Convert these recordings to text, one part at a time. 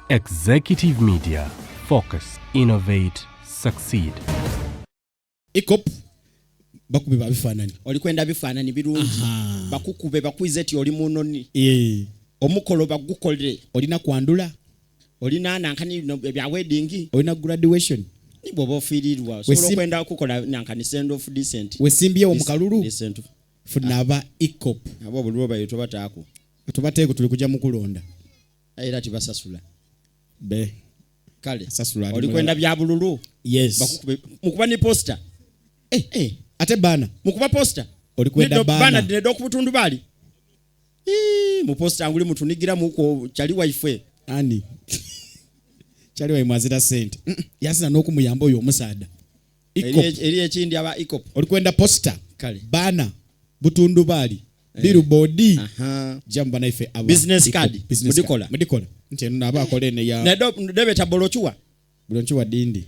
Executive Media. Focus, innovate, succeed. EACOP bakube babifaananyi. Oli kwenda bifaananyi birungi, bakukube bakwize ti oli munoni. Eh, omukolo bagukolere. Olina kwandula. Olina nankani no, ebya wedding. Olina graduation. Ni bw'oba ofiirirwa osobola okwenda okukola nankani send off decent. Wesimbyewo mu kalulu. Decent. Funa aba EACOP. Abo obululu bayo tobataako. Tubateeko, tuli kujja mu kulonda. Era tibasasula. Be kale Sasula ali oli kwenda bya bululu. Yes. Bakukube mukuba ni poster. Eh, eh, ate baana mukuba poster. Oli kwenda baana. Baana dinedde okubutundu bali. Ii, mu poster nguli mutunigira muko kyali waife. Ani kyali waimwazira sente. Yazina n'okumuyamba oyo omusaada. EACOP. Eri ekindi aba EACOP. Oli kwenda poster. Kale. Baana butundu baali billboard. Aha. Jamu banaife aba Business EACOP. card. Business Mudikola. card. Mudikola nti eno aba akola eno ya Nedo debeta bolochuwa. Bulonchiwa dindi.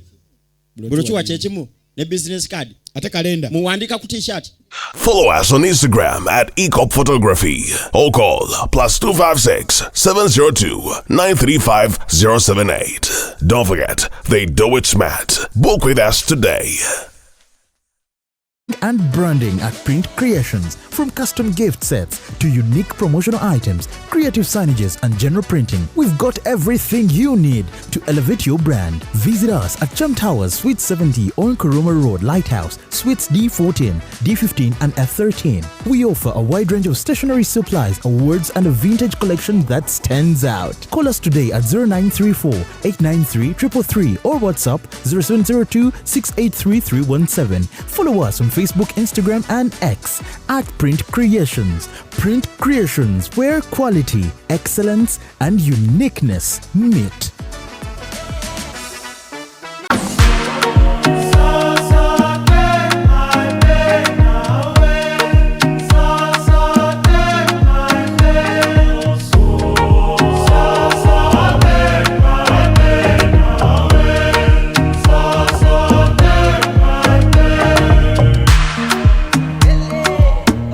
Bolochuwa kyekimu ne business card. Ate kalenda. Muwandika ku t-shirt. Follow us on Instagram at EACOP Photography or call +256 702 935 078. Don't forget, they do it smart. Book with us today. And branding at Print Creations. From custom gift sets to unique promotional items, creative signages, and general printing, we've got everything you need to elevate your brand. Visit us at Chum Towers, Suite 70 on Kuruma Road, Lighthouse, Suites D14, D15, and F13. We offer a wide range of stationery supplies, awards, and a vintage collection that stands out. Call us today at 0934 893 333 or WhatsApp 0702 683 317. Follow us on Facebook, Instagram, and X at Print Creations. Print Creations, where quality, excellence, and uniqueness meet.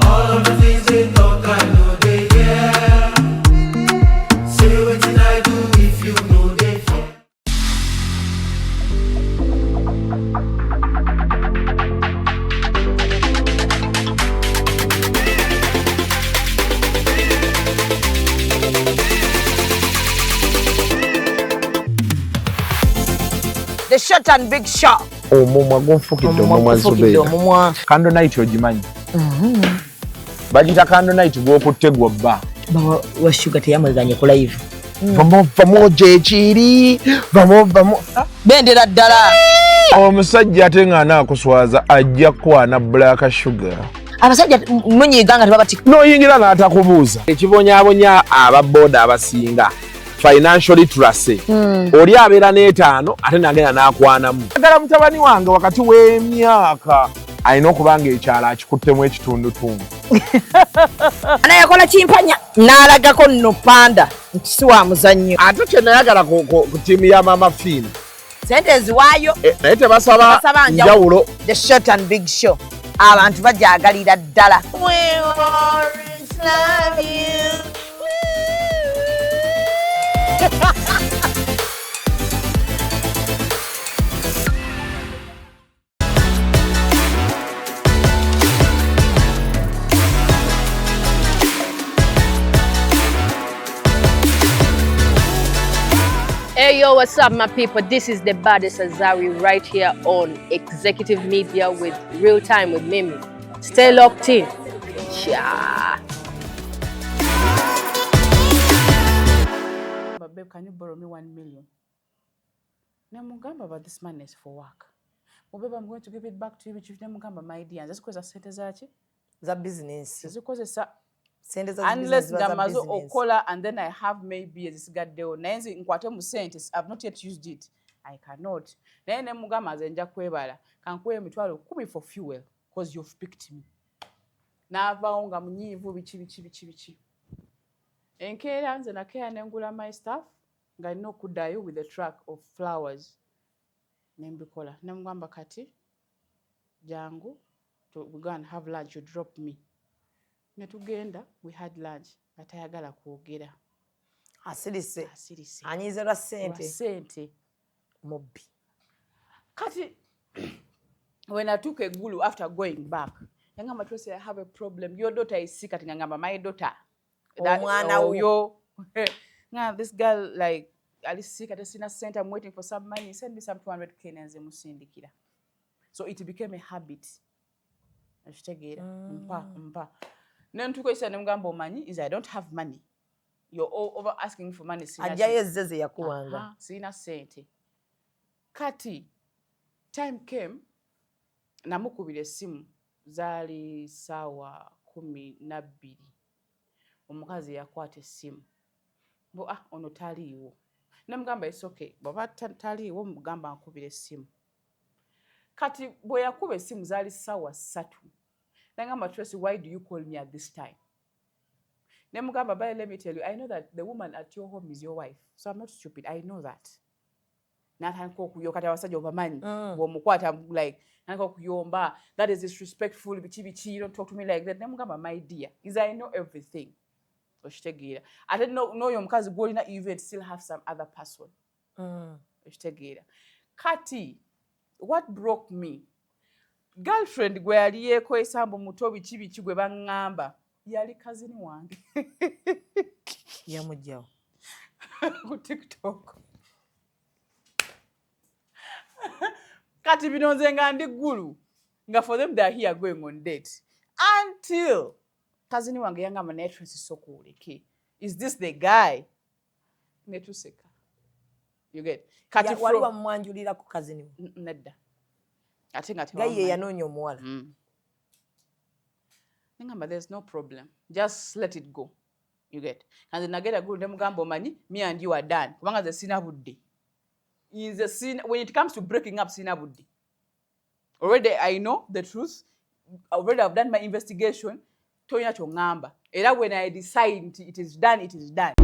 All of the things they talk, I know they hear. Say wetin I do if you know they fear. The Short and Big Show. Omumwa gunfukidde. Omumwa Omumwa. gufukidde. Zubeera. Omumwa. Candle night ogimanyi? Bagita candle night gwokutte gwobba. Bawa wa Shuga teyamweganye ku live. Vamo vamo gyekiri vamo vamo. Bendera ddala. Omusajja ate nga anaakuswaza ajja kukwana Black Sugar. Abasajja munyiiga nga tebabati. N'oyingira n'atakubuuza. Ekibonyaabonya ababooda abasinga financial literacy. Oli abeera n'etaano ate nagenda n'akwanamu. Agala mutabani wange wakati w'emyaka alina okuba nga ekyalo akikuttemu ekitundutundu. Anayakola kimpanya n'alagako nno panda nti si wa muzannyo. Ate kye nayagala ku ttiimu ya Mama Fiina, Sente eziwaayo. Eh, naye tebasaba Tebasaba njawulo. The Short and Big Show abantu bajagalira ddala. We always love you. Hey yo, what's up, my people? This is the baddest Azari right here on Executive Media with Real Time with Mimi. Stay locked in. Yeah. But babe, can you borrow me 1 million? Nemugamba, but this money is for work. Well, babe, I'm going to give it back to you. But nemugamba, my dear, nze sikozesa sente zaki? Za bizinesi. Sizikozesa. Sente za Unless business ziba za nga maze business. okukola and then I have maybe ezisigaddewo, naye nze nkwate mu sente, I've not yet used it, I cannot. Naye nemugamba, nze nja kwebala, kankuwe 100,000 for fuel because you've picked me. N'avaawo nga munyiivu, biki biki biki biki. Enkeera nze nakeera nengula my stuff nga nina okuddayo with a truck of flowers, nembikola, nemugamba, kati jangu we go and have lunch, you drop me. Ne tugenda, we had lunch nga tayagala kwogera. Asirise. Asirise. Anyiize lwa ssente. Lwa ssente. Mubbi. Kati when I took eggulu after going back, yangamba, "Tracy, I have a problem. Your daughter is sick." Kati ngamba, "My daughter?" Omwana wo. Oyo nga this girl like ali sick, ate sina ssente, I'm waiting for some money, send me some 200K. Nenze musindikira. So it became a habit, okitegeera? Mpa mpa nentuuka ekisa nemugamba, "Omanyi is I don't have money. You're all over asking for money. Sina Ajjayo ezze ze yakuwanga. Aha, sirina ssente." Kati time came, namukubira essimu, zaali 12:00. Omukazi yakwata essimu mbu, "Ah, ono taliiwo." Nemugamba, "It's okay, bw'aba taliiwo mugamba nkubira essimu." Kati bwe yakuba essimu zaali 3:00. Nagamba, "Tracy, why do you call me at this time?" Nemugamba, "But let me tell you, I know that the woman at your home is your wife, so I'm not stupid, I know that." Natandika okuyo. Kati abasajja obamanyi, bw'omukwata like natandika okuyomba, "That is disrespectful, biki biki, you don't talk to me like that." Nemugamba, "My dear, is I know everything, okitegeera? Ate n'oyo omukazi gw'olina, even still have some other person, okitegeera?" Kati what broke me, girlfriend gwe yali yeekwesa mbu muto biki biki, gwe baŋŋamba yali cousin wange. Yamugjawo. Ku TikTok. Kati bino nze nga ndi Ggulu, nga for them they are here going on date, until cousin wange yangamba, "Naye Tracy, sooka oleke, is this the guy?" Netuseka, you get? Kati Wali wamumwanjulira ku cousin we? Nedda, ate nga Nga ye tebamumanyi. Yanoonya omuwala. Nengamba, "There's no problem, just let it go," you get? Kanze nagenda Ggulu nemugamba, "Omanyi, me and you are done, kubanga nze sina budde. Nze sina, when it comes to breaking up, sina budde. Already I know the truth, already I've done my investigation. Tolina kyoŋŋamba, era when I decide nti it is done, it is done."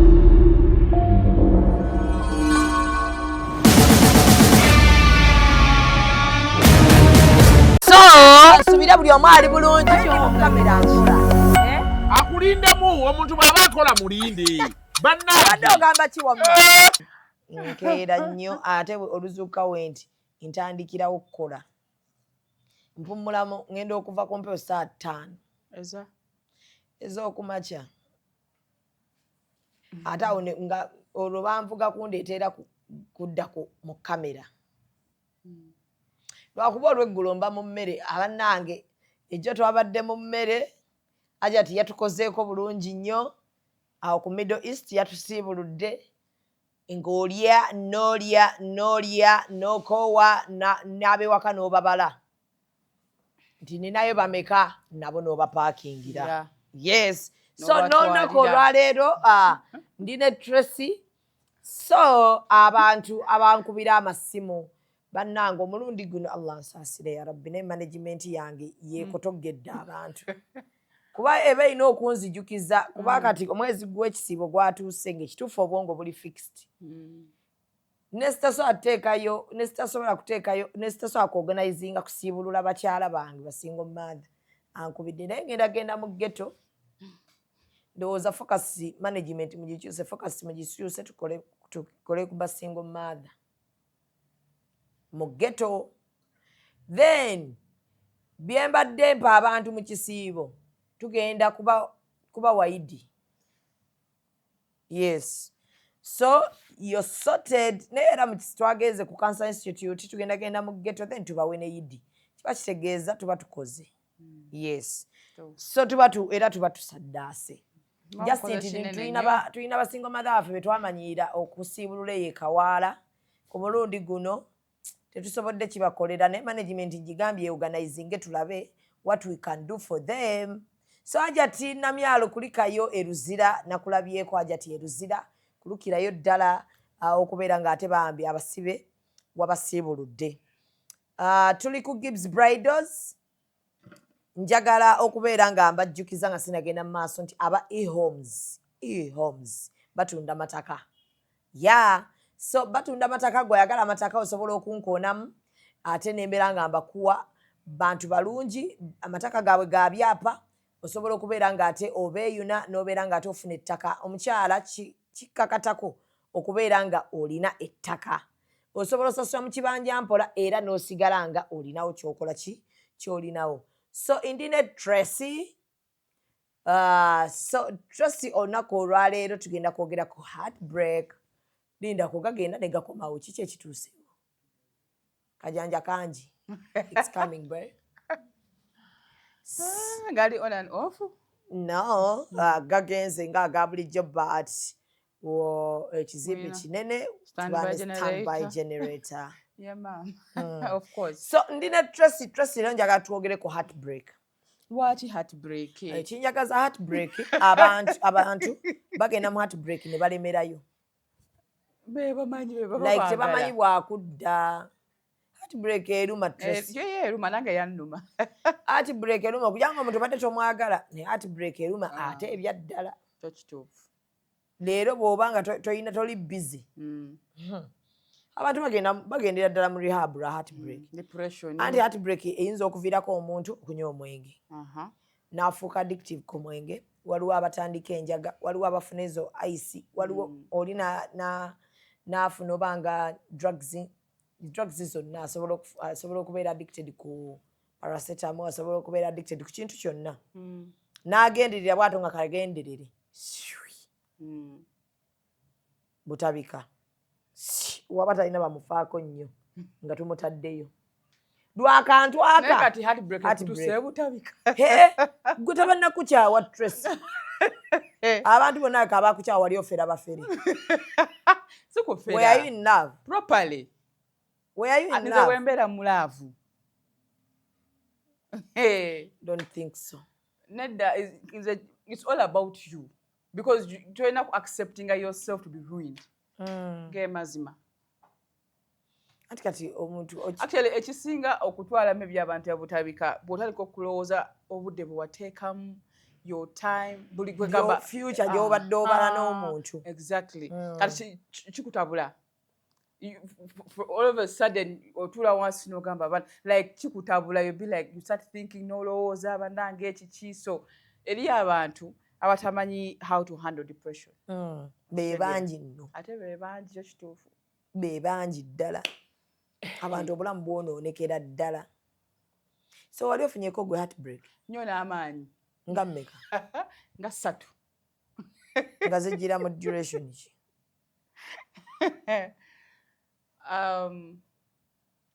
So nsubira buli omu ali bulungi. Kamera nkola. Akulindemu omuntu bw'aba akola, mulinde. Abadde Bannange. Ogamba ki wamma? Nkeera nnyo, ate oluzuuka we nti ntandikirawo okukola, mpummulamu, ngenda okuva ku mpewo 5:00 Eza? Ez'okumakya. Ate awo nga olwo banvuga kundeetera kuddako mu kamera, lwakuba olweggulo mba mu mmere. Abannange, ejjo twabadde mu mmere, Ajati yatukozeeko bulungi nnyo awo ku Middle East, yatusiibuludde ng'olya n'olya n'olya n'okoowa, n'abewaka n'obabala nti ninayo bameka, nabo n'obapaakingira. Yes, so N'obatwalira. N'olunaku olwaleero, ndi ne Tracy. So abantu abankubira amasimu, bannange, omulundi guno Allah nsaasire ya Rabbi, ne management yange yeekotogedde abantu, kuba eba erina okunzijukiza, kuba kati omwezi gw'ekisiibo gwatuuse ng'ekituufu obwongo buli fixed, nesitasobola kuteekayo, nesitasobola kuteekayo, nesitasobola kuorganizinga kusiibulula bakyala bange ba single mother ankubidde. Naye ngenda genda mu ghetto, ndowooza focus management mugikyuse, focus mugikyuse, tukole ku ba single mother mu ghetto. Then bye mbadde mpa abantu mu kisiibo, tugenda kuba waidi. Yes, so you're sorted. Naye era twagenze ku Cancer Institute, tugenda genda mu ghetto, then tubawe ne idi, kiba kitegeeza tuba tukoze. Yes, so tuba era tuba tusaddaase. Just Mwakoze nti kinene tulina nnyo. Tulina ba single mother baffe betwamanyiira okusiibulula eyo ekawaala. Ku mulundi guno tetusobodde kibakolera, naye management gigambye organizinge, tulabe what we can do for them. So Ajati Namyalo, kulikayo eruzira, nakulabyeko Ajati eruzira, kulukirayo ddala, okubeera ng'ate bambi abasibe wabasiibuludde. Tuli ku Gibbs Bridals. Njagala okubeera nga mbajjukiza nga sinagenda mu maaso nti aba Ehomes, Ehomes batunda mataka ya, so batunda mataka. Gwe oyagala amataka osobola okunkoonamu, ate nembeera nga mbakuwa. Bantu balungi, amataka gaabwe ga byapa. Osobola okubeera ng'ate obeeyuna n'obeera ng'ate ofuna ettaka. Omukyala Kikkakatako okubeera nga olina ettaka. Osobola osasula mu kibanja mpola era n'osigala nga olinawo kyokola ki kyolinawo. So ndine Tracy. So Tracy, olunaku olwaleero tugenda kwogera ku heartbreak. Lindako, gagenda ne gakomawo. Kiki ekituusewo? Kajanja kangi, it's coming, bro. Ah, ngali on and off. No, gagenze nga aga bulijjo, but ekizimbe kinene. Standby. Standby generator. Generator. Yeah, ma'am. Of course. So ndine Tracy. Tracy, leero njagala twogere ku heartbreak. Lwaki heartbreak? Ekinjagaza heartbreak, abantu bagenda mu heartbreak ne balemerayo. Bebamanyi be baba Like baagala. tebamanyi bwakudda. Heartbreak eruma, Tracy. Yo, ye eruma, nange yannuma. Heartbreak eruma okujanga omuntu obadde tomwagala, naye heartbreak eruma. Ate ebyaddala Kyo kituufu. Leero bw'oba nga toyina, toli busy, abantu bagenda bagendera ddala mu rehab lwa heartbreak. Depression. Anti heartbreak eyinza okuviirako omuntu okunywa omwenge n'afuuka addictive ku mwenge. Waliwo abatandika enjaga, waliwo abafuna ezo ice, waliwo oli n'afuna oba nga drugs zonna. Asobola okubeera addicted ku paracetamol, asobola okubeera addicted ku kintu kyonna n'agenderera bw'ato nga kagenderere. Shwi, butabika. Shi, waba talina bamufaako nnyo nga tumutaddeyo lwakantu Naye aka kati heartbreak Heartbreak. ekutuse butabika. He, gwe tabannakukyawa, Tracy. Abantu bonna ka bakukyawa, wali ofera bafere. Sikufera. Were you in love? Properly. Were you in Nze love? wembeera mu love. Hey. Don't think so. Nedda, it's all about you, because tolina ku acceptinga yourself to be ruined. Ge mazima. Anti kati omuntu Actually, ekisinga okutwalamu ebyabantu abutabika, bw'otandika okulowooza obudde bwe wateekamu, your time, buli gwegamba Your future gy'obadde obala n'omuntu. Exactly. Kati kikutabula. All of a sudden otuula wansi n'ogamba abaana, like kikutabula, you be like, you start thinking n'olowooza banange ekiki. So eri abantu abatamanyi how to handle depression. Be bangi nno. Ate be bangi, kyo kituufu. Be bangi ddala. Abantu obulamu bwonoonekera ddala. So wali ofunyeko gwe heartbreak? Nnyo n'amaanyi. Nga mmeka? Nga ssatu. Nga zijjira mu duration ki?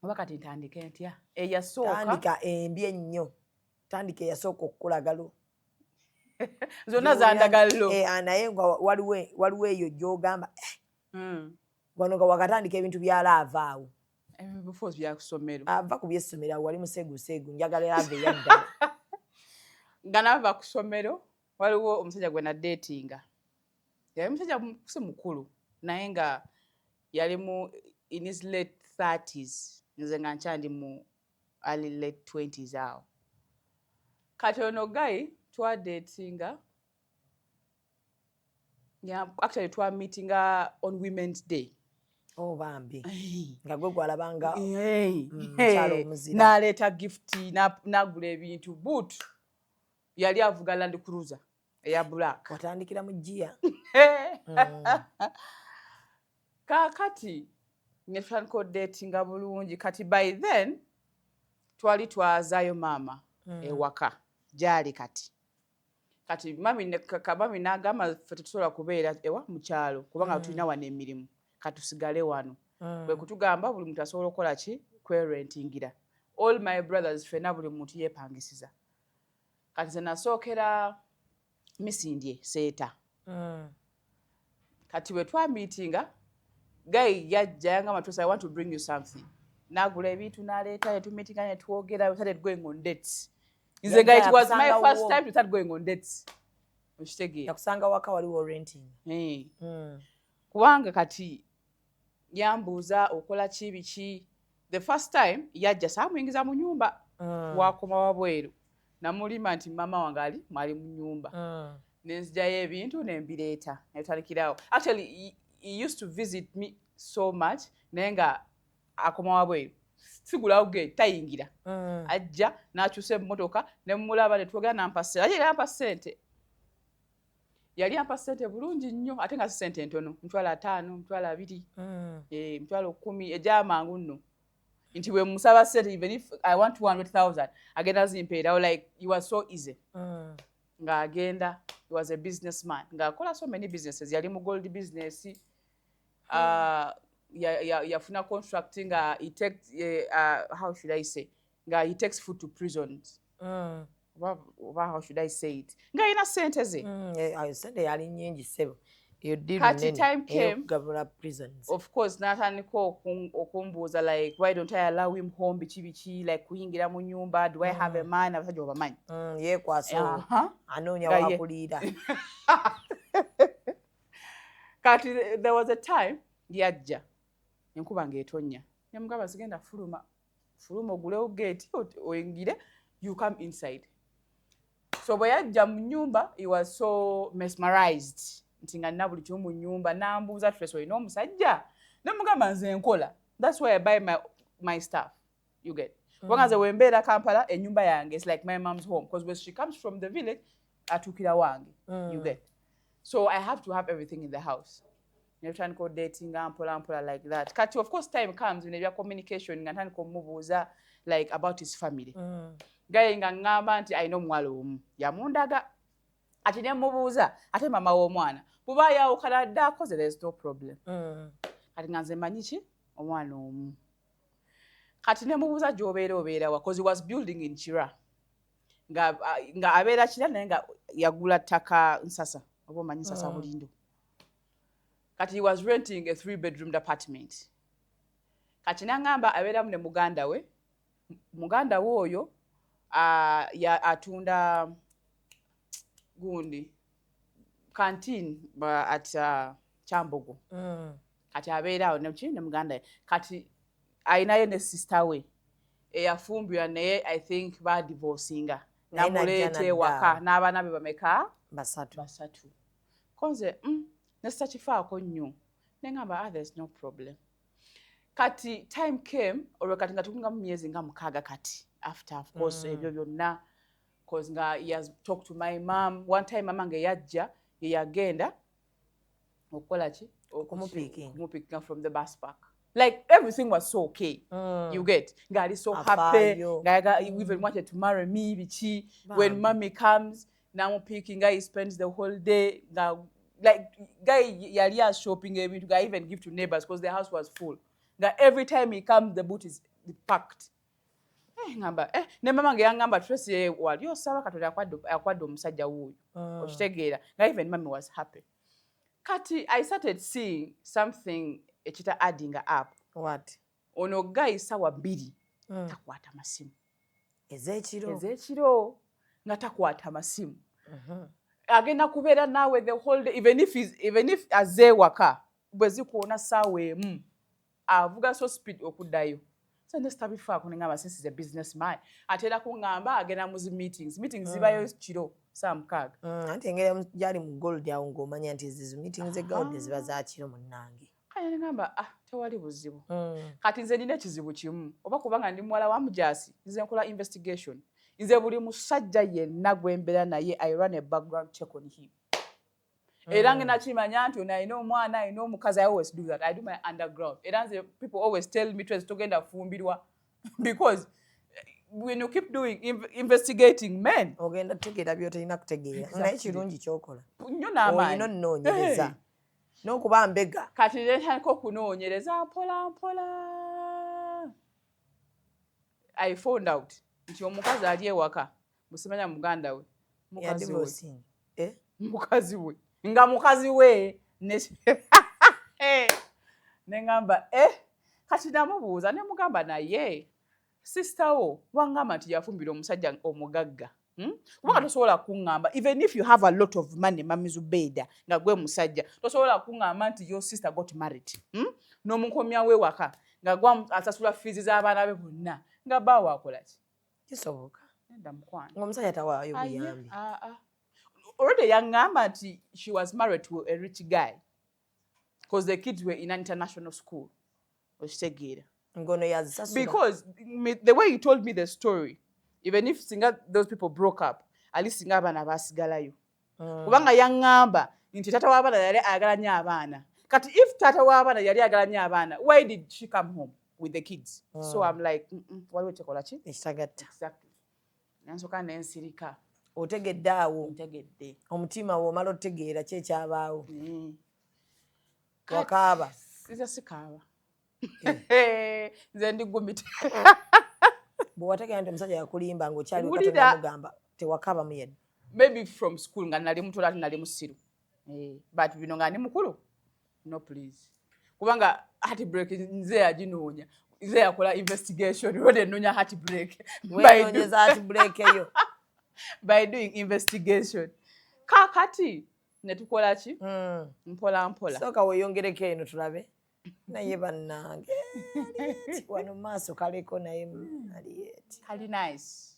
Oba kati ntandike ntya eyasooka? Tandika embi ennyo, tandika eyasooka okukulagalo. Zonna zandagallo. Eh, ah, naye nga waliwo eyo gy'ogamba, eh, wano nga wakatandika ebintu bya love awo. Ebifuuzi byakusomero. Ava ku byessomero awo, wali museeguseegu, njagala love eyaddala. Nga nava ku ssomero, waliwo omusajja gwe nadeetinga. Yali musajja si mukulu, naye nga yali mu in his late 30s, nze nga nkyandi mu early late 20s awo. Kati ono guy twadeetinga. Yeah, actually twameetinga on Women's Day. Oh bambi, nga gwe gwalabanga Hey. Mukyala omuzira. N'aleeta gift, n'agula ebintu, but yali avuga Land Cruiser eya black. Watandikira mu giya. Kaakati ne tutandika odatinga bulungi. Kati by then twali twazaayo maama ewaka gyali. Kati mami n'agamba ffe tetusobola kubeera ewa mu kyalo kubanga tulina wano emirimu, katusigale wano. Bwe kutugamba buli muntu asobola okukola ki, kwerentingira. All my brothers ffenna buli muntu yeepangisiza. Kati nze nasookera Misindye Seeta. Kati bwe twamiitinga, guy yajja yangamba, "Tracy, I want to bring you something." N'agula ebintu n'aleeta, ne tumiitinga ne twogera. We started going on dates. Nze nga it was my Yakusanga first wo. time to start going on dates, okitegeera? Yakusanga waka, waliwo renting. Eh. Kubanga kati yambuuza okola ki, biki. The first time yajja saamuyingiza mu nyumba, wakoma wabweru. Namulima nti mama wange ali mwali mu nyumba, nenzigyayo ebintu nembireeta, netandikirawo. Actually he used to visit me so much, naye nga akoma wabweru, sigulawo gate, tayingira. Ajja n'akyusa emmotoka nemulaba netwogera, nampa sente, ate era ampa sente. Yali ampa ssente bulungi nnyo, ate nga si ssente ntono, 50,000, 20,000, 10,000, egy'amangu nno, nti bwe musaba ssente, even if I want 200,000, agenda zimpeerawo. Like, he was so easy. Ng'agenda, he was a businessman ng'akola so many businesses. Yali mu gold business, yafuna contract nga he takes, how should I say, nga he takes food to prisons. Oba how should I say it, ng'alina ssente ze. Ayo sente yali nnyingi, ssebo. Eyo deal Kati nnene time came, ey'okugabula prisons. Of course n'atandika okumbuuza like, why don't I allow him home, biki biki, like kuyingira mu nyumba, do I have a man? Abasajja obamanyi. Yeekwasa olwo. Anoonya Nga wakuliira. Kati there was a time yajja enkuba ng'etonnya, nemugamba, sigenda fuluma, fuluma ogulewo gate oyingire, you come inside. So bwe yajja mu nyumba, he was so mesmerized nti nga nina buli kimu mu nyumba. Nambuuza, "Tracy, olina omusajja?" Nemugamba, nze nkola, that's why I buy my stuff, you get? Kubanga nze wembeera Kampala, ennyumba yange is like my mom's home, because when she comes from the village atuukira wange, you get? So I have to have everything in the house. Netutandika odatinga mpola mpola like that. Kati of course time comes, bino ebya communication, nga ntandika omubuuza like about his family. Gaye nga ŋŋamba nti alina omuwala omu, yamundaga. Ati ne mubuuza, ate mama w'omwana buba yawukana dde akoze, there is no problem. Kati nga nze manyi ki, omwana omu. Kati ne mubuuza, gy'obeera obeera wa? 'Cause he was building in Kira, nga abeera Kira, naye nga yagula ttaka Nsasa, oba omanyi Nsasa, Bulindo. Kati he was renting a three bedroom apartment. Kati naŋŋamba abeeramu ne muganda we. Muganda we oyo atunda gundi canteen at Kyambogo. Kati abeera awo neki ne muganda we. Kati ayinayo ne sister we eyafumbirwa, naye I think badivorcinga. Naye najja namuleeta nadda ewaka awo. N'abaana be bameka? Basatu. Basatu. Konze nesitakifaako nnyo, neŋŋamba, ah, there's no problem. Kati time came, olwo kati nga tukunga mu myezi nga 6 kati after, of course, ebyo byonna, 'cause nga he has talked to my mom one time. Mama nga yajja, ye yagenda okukola ki? Okumupiikinga. Okumupiikinga from the bus park. Like, everything was so okay, you get? Ng'ali so happy. Afaayo. Ng'ayaga, he even wanted to marry me, biki. When Bambi. mommy comes, namupiikinga, he spends the whole day nga like guy yali ashopping ebintu, nga even give to neighbors because the house was full, nga every time he comes the boot is packed. Eh, ngamba ne mama nge yangamba, "Tracy, wali osaba Katonda akwadde omusajja wuuyo." Okitegeera? Nga even mommy was happy. Kati I started seeing something ekita adding up. What? Ono guy sawa 2 takwata masimu. Ez'ekiro? Ez'ekiro nga takwata masimu. Agenda kubeera naawe the whole day, even if azze ewaka bwe zikuwona saawa 1, avuga so speed okuddayo. So nesitabifaako, neŋŋamba, since is a business man, ate era kuŋŋamba agenda mu zi meetings. Meetings zibayo kiro saa 6. Anti engeri gyali mu gold awo, ng'omanya nti ezo meeting ze gold ziba za kiro, munnange. Kale neŋŋamba, ah, tewali buzibu. Kati nze nina ekizibu kimu, oba kubanga ndi muwala wa mujaasi, nze nkola investigation. Nze buli musajja yenna gwe mbeera naye, I run a background check on him. Era ngenda kimanya nti ono alina omwana, alina omukazi. I always do that. I do my underground. Era nze people always tell me, "Tracy, togenda fumbirwa," because when you keep doing investigating men, ogenda tutegeera by'otalina kutegeera. Naye kirungi kyokola. Nnyo n'amaanyi. Olina onnoonyereza n'okuba mbega. Kati netandika okunoonyereza mpola mpola. I found out nti omukazi ali ewaka musimanya muganda we, mukazi we. Yadivorcing, eh? Mukazi we, nga mukazi we neŋŋamba, eh, kati namubuuza nemugamba, naye sister wo waŋŋamba nti yafumbira omusajja omugagga, Kubanga tosobola kuŋŋamba, even if you have a lot of money, Mami Zubeida, nga gwe musajja, tosobola kuŋŋamba nti your sister got married, N'omukomyawo ewaka nga gwe asasula fiizi z'abaana be bonna, nga bbaawe akola ki? Kisoboka. Nedda, mukwano. Ng'omusajja tawaayo Aye, buyambi. ah, ah. Already yaŋŋamba nti she was married to a rich guy because the kids were in an international school. Okitegeera? Ngono yazisasula. Because me, the way he told me the story, even if singa those people broke up, at least singa abaana baasigalayo. Kubanga yaŋŋamba nti taata w'abaana yali ayagala nnyo abaana. Kati if taata w'abaana yali ayagala nnyo abaana, why did she come home with the kids? So I'm like, waliwo kyekola ki? Ekitagatta. Exactly. Nensooka nensirika. Otegedde awo? Ntegedde. Omutima woomala otegeera ki ekyabaawo? Wakaaba? Nze sikaaba, nze ndi gumite. Bwe wategeera nti omusajja yakulimba ng'okyali Wulira. mugamba, tewakaabamu yadde? Maybe from school nga nali muto, ate nali musiru. Eh, but bino nga ndi mukulu, no please, kubanga heartbreak nze yaginoonya, nze yakola investigation olwedde ennoonya heartbreak. Weenoonyeza heartbreak eyo. By doing investigation. Kakati netukola ki? Mpola mpola. Sooka weeyongereko eno tulabe. Naye bannange, Harriet, wano maaso kaleko naye Harriet. Kali nice.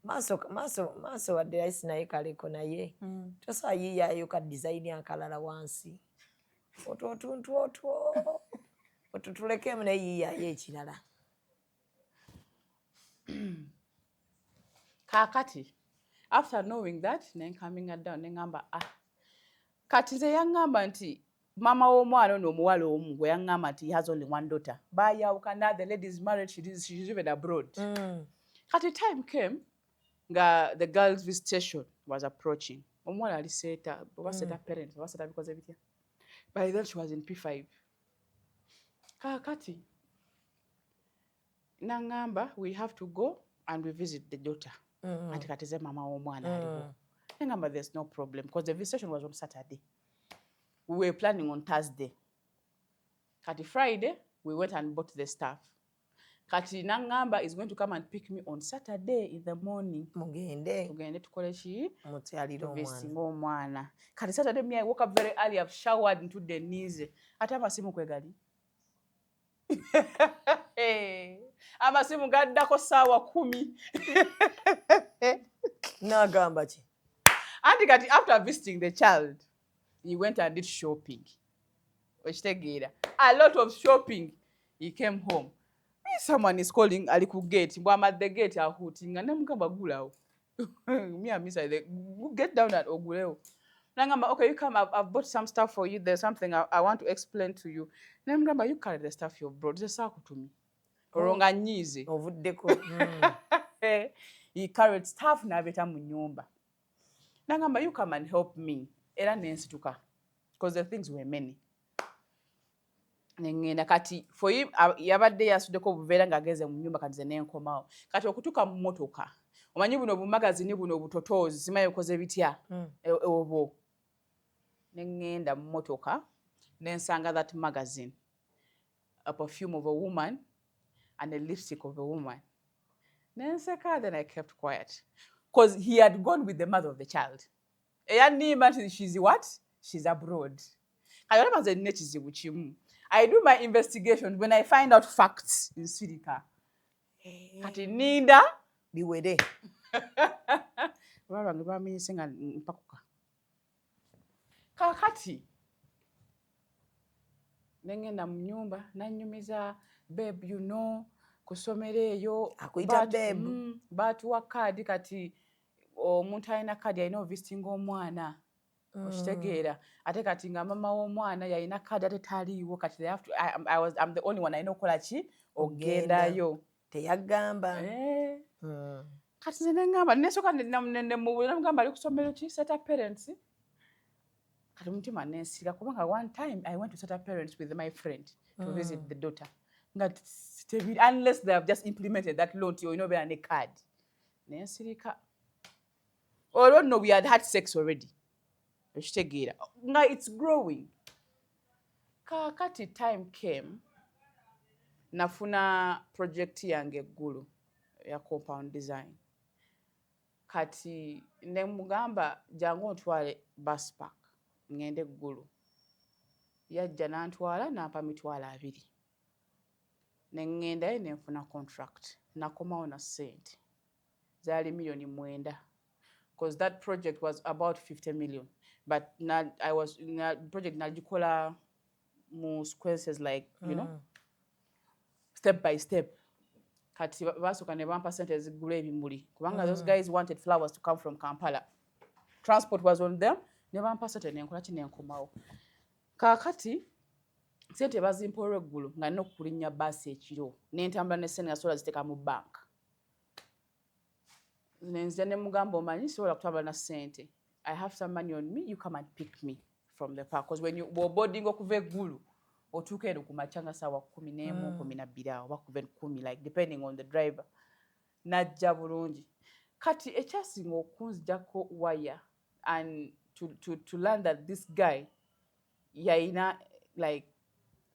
Maaso maaso maaso wadde rahisi naye kaleko, naye tosobola yiiyaayo ka design akalala wansi, otwo otuntu otwo otwo tulekemu, naye yiiyaayo ekirala. Kaakati after knowing that, nenkaminga down, neŋŋamba, ah, kati nze yaŋŋamba nti maama w'omwana ono omuwala omu gwe yaŋŋamba nti he has only one daughter, bayawukana, the lady is married, she's even abroad. Kati time came nga the girl's visitation was approaching. Omuwala ali Seeta oba Seeta parents oba Seeta bikoze bitya. By then she was in P5. Kaakati naŋŋamba we have to go and we visit the daughter. Anti kati ze maama w'omwana aliwo. Neŋŋamba there's no problem, because the visitation was on Saturday, we were planning on Thursday. Kati Friday we went and bought the stuff. Kati naŋŋamba is going to come and pick me on Saturday in the morning. Mugende. Tugende tukole ki? Mukyalire omwana. Tuvisinga omwana. Kati Saturday me, I woke up very early, I've showered, ntudde nniize, ate amasimu kwe gali, amasimu gaddako 10:00. N'agamba ki? Anti kati after visiting the child, he went and did shopping, okitegeera, a lot of shopping. He came home, someone is calling, ali ku gate, mbw am at the gate ahootinga. Nemugamba gulawo, me am inside the, get down and ogulewo. Nangamba, okay, you come, I've bought some stuff for you, there's something I want to explain to you. Nemugamba, you carry the stuff you've brought, nze saakutumye. Olwo nga nnyiize. Ovuddeko. He carried stuff n'abeeta mu nnyumba. Nangamba, you come and help me. Era nensituka because the things were many. Neŋŋenda. Kati for him, yabadde yasuddeko obuveera ng'agenze mu nnyumba. Kati ze nenkomawo. Kati okutuuka mu mmotoka, omanyi buno obumagazini buno obutotoozi, simanyi bukoze bitya. Obwo neŋŋenda mu mmotoka nensanga that magazine, a perfume of a woman and a lipstick of a woman. Nenseka. Then I kept quiet because he had gone with the mother of the child eyanimba nti she's what, she's abroad. Kati olaba nze nina ekizibu kimu: I do my investigation, when I find out facts, nsirika. Kati ninda biwere. Olwa lwange lwamenyese nga mpakuka. Kaakati nengenda mu nyumba, nanyumiza, babe, ku ssomero eyo Akuyita babe. Baatuwa kaadi. Kati omuntu alina kaadi alina ovisitinga omwana, okitegeera? Ate kati nga mama w'omwana yalina kaadi ate taliiwo. Kati they have to, I'm the only one alina okukola ki? Ogendayo. Teyagamba? Eh. Kati nze neŋŋamba, nesooka nemubuuza, nemugamba ali ku ssomero ki? Seeta Parents. Kati mutima nensirika kubanga one time I went to Seeta Parents with my friend to visit the daughter nga tebiri, unless they have just implemented that law nti olina obeera ne card. Nensirika. Olwo nno we had had sex already, okitegeera, nga it's growing. Kaakati time came, nafuna project yange eggulu ya compound design. Kati nemugamba jangu ontwale bus park ngende eggulu. Yajja nantwala, nampa 20,000, neŋŋendayo nenfuna contract. Nakomawo na ssente zaali 9 million, because that project was about 50 million, but na, I was na, project nagikola mu sequences, like step by step. Kati basooka ne bampa sente ezigula ebimuli kubanga those guys wanted flowers to come from Kampala. Transport was on them. Ne bampa sente, nenkola ki, nenkomawo. Kaakati sente bazimpa olweggulo nga nina okulinnya baasi ekiro, nentambula ne sente nga sobola ziteeka mu bank. Nenzija ne mugamba, omanyi sobola kutambula na sente, I have some money on me, you come and pick me from the park, because when you bw'oboardinga okuva eggulu otuuka eno ku makya nga saawa 11, 12 awo, oba kuva 10, like depending on the driver. Najja bulungi. Kati ekyasinga okunzijako waya and to learn that this guy yayina like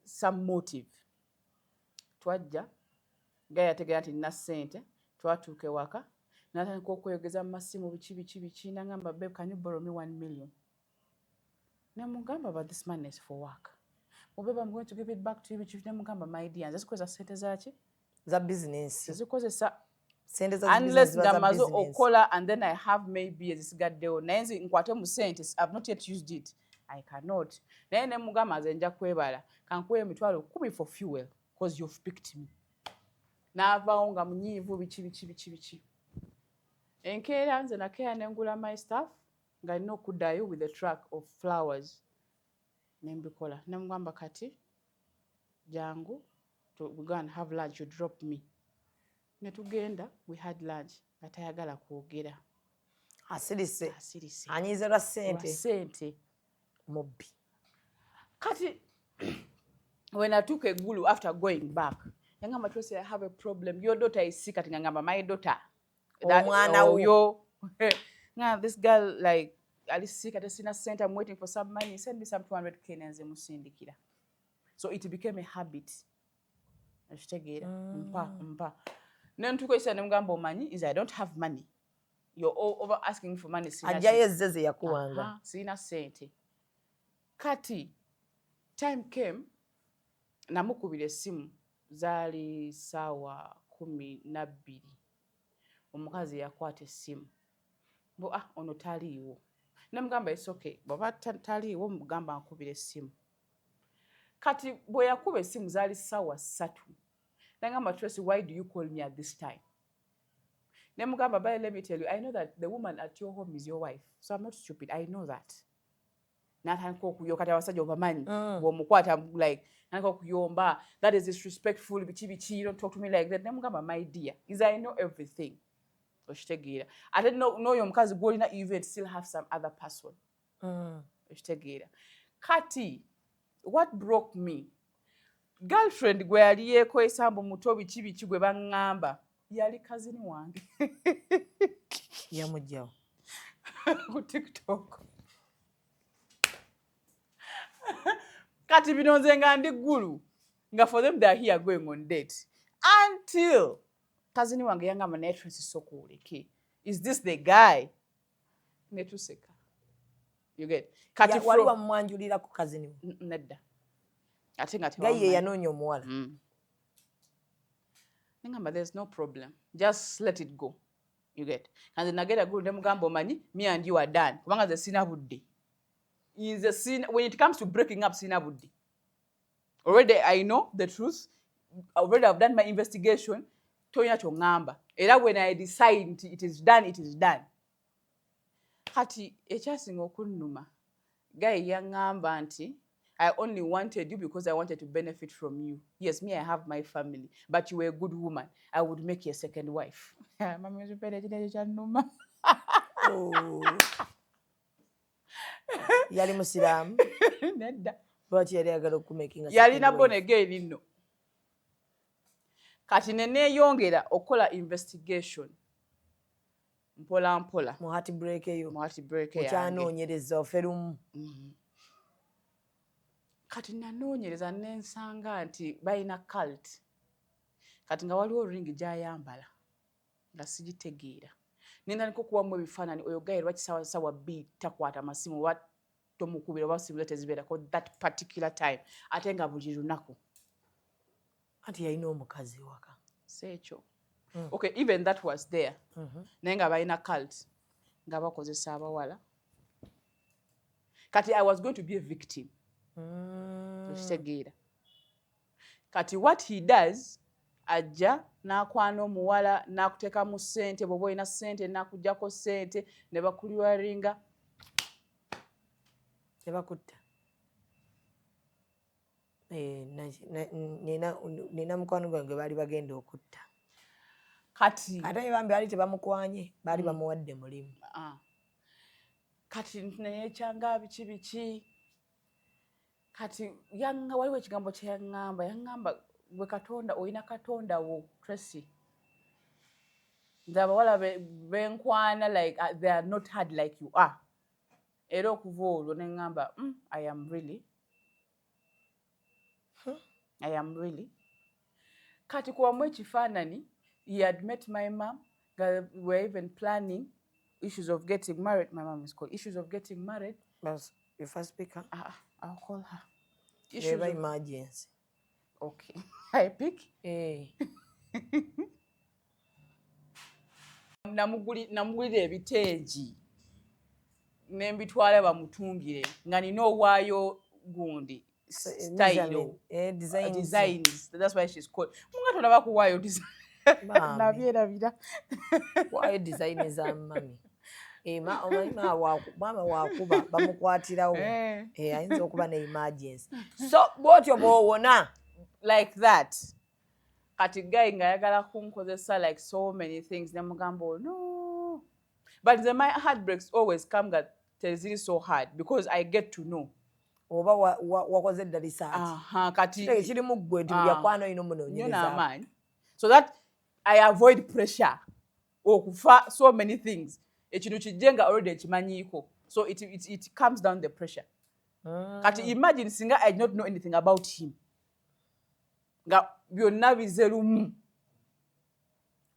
some motive, twajja nga yategeera nti nina ssente. Twatuuka ewaka, natandika okweyogeza mu masimu, biki biki biki. Nagamba, "Babe, can you borrow me 1 million?" Nemugamba, "But this money is for work." "Well, babe, I'm going to give it back to you," biki. Nemugamba, "My dear, nze sikozesa ssente zaki?" Za bizinesi. Sizikozesa. Sente za Unless nga maze okukola and then I have maybe ezisigaddewo, naye nze nkwate mu sente, I've not yet used it, I cannot. Naye nemugamba, nze nja kwebala, kankuwa 10,000 for fuel because you've picked me. N'avaawo nga munyiivu, biki biki biki biki. Enkeera nze nakeera nengula my stuff nga nina okuddayo with a truck of flowers, nembikola. Nemugamba, kati jangu we go and have lunch, you drop me. Netugenda, we had lunch nga tayagala kwogera. Asirise. Asirise. Anyiize lwa ssente. Lwa ssente. Mubbi. Kati when atuuka eggulu after going back, yangamba, "Tracy, I have a problem, your daughter is sick." Kati ngangamba, "My daughter?" Omwana wo. Oyo nga this girl like ali sick, ate sina sente, I'm waiting for some money, send me some 200K. Nenze musindikira. So it became a habit, okitegeera? Mpa mpa. Nentuuka ekisa nemugamba, omanyi is I don't have money, you're all over asking for money, sina. Ajjayo ezze ze yakuwanga. Aha, sirina ssente. Kati time came, namukubira essimu, zaali saawa 12. Omukazi yakwata essimu mbu, "Ah, ono taliiwo." Nemugamba, "It's okay, bw'aba taliiwo mugamba nkubira essimu." Kati bwe yakuba essimu zaali saawa 3. Nagamba, "Tracy, why do you call me at this time?" Nemugamba, "But let me tell you, I know that the woman at your home is your wife, so I'm not stupid, I know that." Natandika okuyo. Kati abasajja obamanyi, bw'omukwata like natandika okuyomba, "That is disrespectful, biki biki, you don't talk to me like that." Nemugamba, "My dear, is I know everything, okitegeera? Ate n'oyo omukazi gw'olina even still have some other person, okitegeera?" Kati what broke me, girlfriend gwe yali yeekwesa mbu muto biki biki, gwe baŋŋamba yali cousin wange. Yamugjawo. Ku TikTok. Kati bino nze nga ndi Ggulu, nga for them they are here going on date, until cousin wange yangamba, "Naye Tracy, sooka oleke, is this the guy?" Netuseka, you get? Kati wali wamwanjulirako cousin we? Nedda, ate nga Gaye tewamumanyi. Yanoonya omuwala. Nengamba, "There's no problem, just let it go," you get? Kanze nagenda Ggulu nemugamba, "Omanyi, me and you are done, kubanga nze sina budde. Nze sina, when it comes to breaking up, sina budde. Already I know the truth, already I've done my investigation, tolina kyoŋŋamba. Era when I decide nti it is done, it is done." Kati ekyasinga okunnuma, guy yaŋŋamba nti, "I only wanted you because I wanted to benefit from you. Yes, me, I have my family, but you were a good woman. I would make you a second wife." Mami, ekipere ekino ekyo kyannuma. Oh. Yali musiraamu? Nedda. Lwaki yali ayagala okumakinga? Yalina born again nno. Kati ne neeyongera okukola investigation mpola mpola. Mu heartbreak eyo. Mu heartbreak yange. Okyanoonyereza oferumu. Kati nanoonyereza nensanga nti balina cult. Kati nga waliwo ring gy'ayambala nga sigitegeera. Nentandika okuwamu ebifaananyi, oyo guy lwaki sawa b takwata masimu, oba tomukubira, oba simu ze tezibeerako that particular time, ate nga buli lunaku? Anti yalina omukazi ewaka. Si ekyo. Okay, even that was there, naye nga balina cult nga bakozesa abawala. Kati I was going to be a victim, okitegeera? Kati what he does, ajja n'akwana omuwala n'akuteekamu ssente, bw'oba olina ssente n'akugjako ssente ne bakuliwaringa. Ne bakutta. Eh, nina mukwano gwange baali bagenda okutta. Kati ate bambi baali tebamukwanye, baali bamuwadde mulimu. Ah. Kati neyekyanga biki biki. Kati yanga waliwo ekigambo kye yaŋŋamba, yaŋŋamba, "Gwe Katonda olina Katonda wo, Tracy. Nze abawala benkwana like they are not hard like you are." Era okuva olwo ne ŋŋamba, I am really, I am really." Kati kuwamu ekifaananyi, he had met my mom nga we even planning issues of getting married. My mom is called issues of getting married. Bas, you first pick her. Ah, I'll call her. Issues Eba of, emergency. Okay, I pick. Eh. Namugulira ebitengi nembitwala bamutungire nga nina owaayo gundi style. Measurement, eh, designs. Designs, that's why she's called munga tonaba kuwaayo design. Bambi. Nabyerabira. Waayo design za mami. Eh, omanyi maama wakuba bamukwatirawo. Eh. Eh, ayinza okuba ne emergency, so bw'otyo bw'owona. Like that. Kati guy ng'ayagala kunkozesa like so many things, nemugamba, "Oh, no." But the my heartbreaks always come nga teziri so hard because I get to know oba wakoze dda research. Aha, kati Kiri kirimu ggwe nti Ah. buli akwana olina nnyo omunoonyereza. N'amaanyi, so that I avoid pressure okufa so many things. Ekintu kijje nga already ekimanyiiko, so it comes down the pressure. Kati imagine singa I did not know anything about him, nga byonna bize lumu.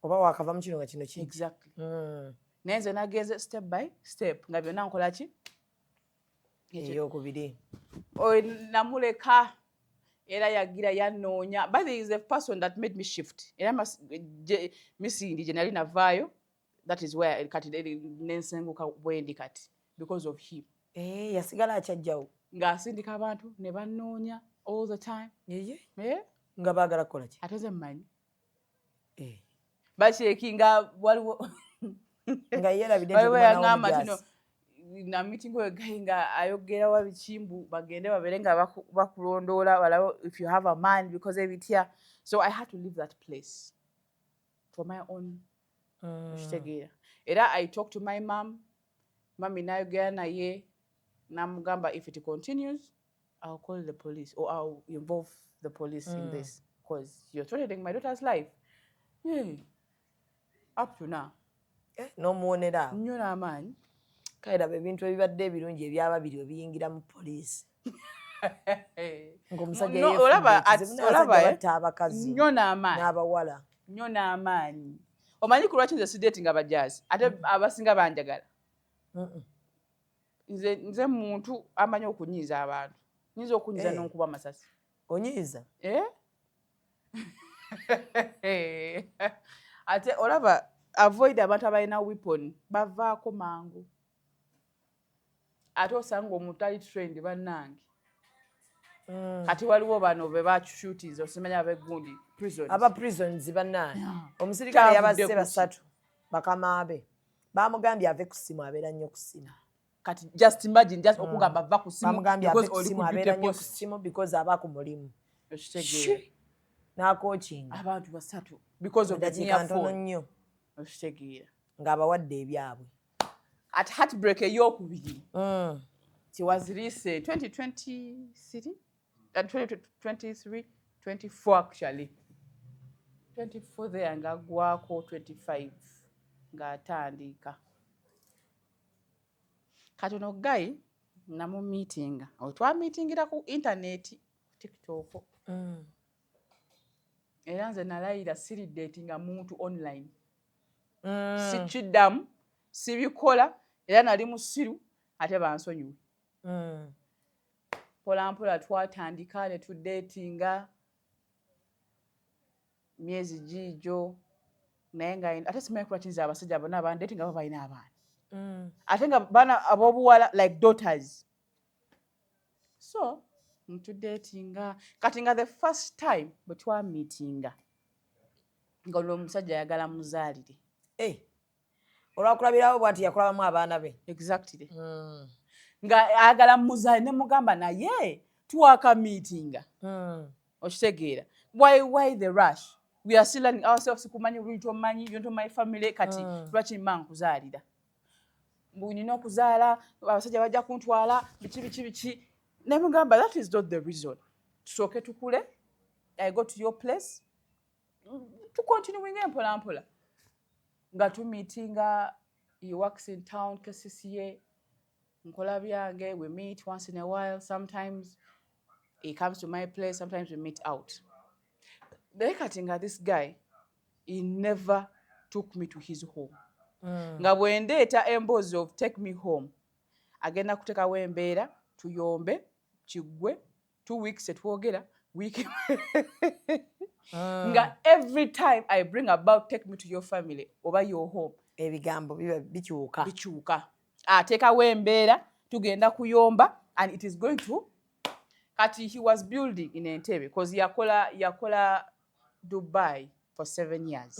Oba wakava mu kino nga kino kijja. Exactly. Naye nze nagenze step by step nga byonna nkola ki. Eyokubiri. Oyo namuleka era yagira yanoonya, but there is a person that made me shift. Era misindi gye nali navaayo, that is where kati nensenguka bwendi kati because of him. Eh, yasigala akyajjawo. Ng'asindika abantu ne bannoonya all the time. Yeye. Eh? Nga baagala kukola ki? Ate nze mmanyi. Eh. Bakyekinga waliwo Nga yeerabidde nti waliwo omwana yaŋŋamba w'omujaasi. kino na meeting oyo guy nga ayogera wa bikimbu bagende babeere nga bakulondoola balabe if you have a man because ebitya. So I had to leave that place for my own. Okitegeera? Era I talked to my mom, mami nayogera naye namugamba, "If it continues, I'll call the police or I'll involve the police in this because you're threatening my daughter's life." Yeah. Up to now. Eh, n'omuwonera awo. Nnyo n'amaanyi. Kale laba ebintu ebibadde ebirungi ebyababiri obiyingira mu poliisi ng'omusajja No, yeefudde olaba ekizibu, olaba, n'abasajja eh, batta abakazi nnyo n'amaanyi. N'abawala. Nnyo n'amaanyi. Omanyi ku lwaki nze sidatinga bajazi ate abasinga banjagala? Nze muntu amanyi okunyiiza abantu, nyinza okunyiiza Eh. n'onkuba amasasi. Onyiiza? Eh? Ate olaba avoid abantu abalina weapon, bavaako mangu. Ate osanga omuntu ali trained, bannange. Kati waliwo bano be bakishootinze, osimanya abegundi prisons. Aba prisons bannange, omusirikale Kyavudde yabasse ku ki? basatu, bakama be bamugambye ave ku ssimu, abeera nnyo ku ssimu. Kati just imagine, just okugamba va ku simu Bamugambye ave because ku oli ssimu, ku duty abeera nnyo ku post. ssimu because aba ku mulimu. Okitegeera? N'akookinga abantu basatu because of the dakiika mere ntono phone. nnyo. Okitegeera? Ng'abawadde ebyabwe. At heartbreak eyokubiri, it was recent, 2023, 2023, 24, actually 24 there, ng'aggwako 25 ng'atandika. Kati ono guy namumeetinga, twamiitingira ku intaneti, TikTok. Era nze nalayira siridatinga muntu online. Sikiddamu, sibikola. Era nali musiru, ate bansonyiwe. Mpola mpola twatandika ne tudatinga myezi giigyo, naye nga ate simanyi kulwaki nze abasajja bonna abandatinga baba balina abaana, ate nga baana ab'obuwala, like daughters. So ntudatinga, kati nga the first time bwe twamiitinga, nga olwo omusajja ayagala muzaalire. Eh, olwakulabirawo bwati yakulabamu abaana be. Exactly. Nga ayagala muzaale, ne mugamba naye twakamiitinga. Okitegeera? Why the rush? We are still learning ourselves. Kumanyi bulungi, tomanyi, you don't know my family. Kati lwaki mma nkuzaalira? Mbu nina okuzaala, abasajja bajja kuntwala, biki biki biki. Nemugamba that is not the reason. Tusooke tukule, I go to your place, tucontinuinga empola mpola nga tumeetinga. He works in town, KCCA, nkola byange. We meet once in a while. Sometimes he comes to my place, sometimes we meet out. Naye kati nga this guy, he never took me to his home. Nga bwe ndeeta emboozi of take me home, agenda kuteekawo embeera tuyombe kiggwe. 2 weeks tetwogera, wiiki nga every time I bring about take me to your family oba your home, ebigambo biba bikyuka. Bikyuka, ateekawo embeera tugenda kuyomba and it is going to. Kati he was building in Entebbe because yakola Dubai for 7 years.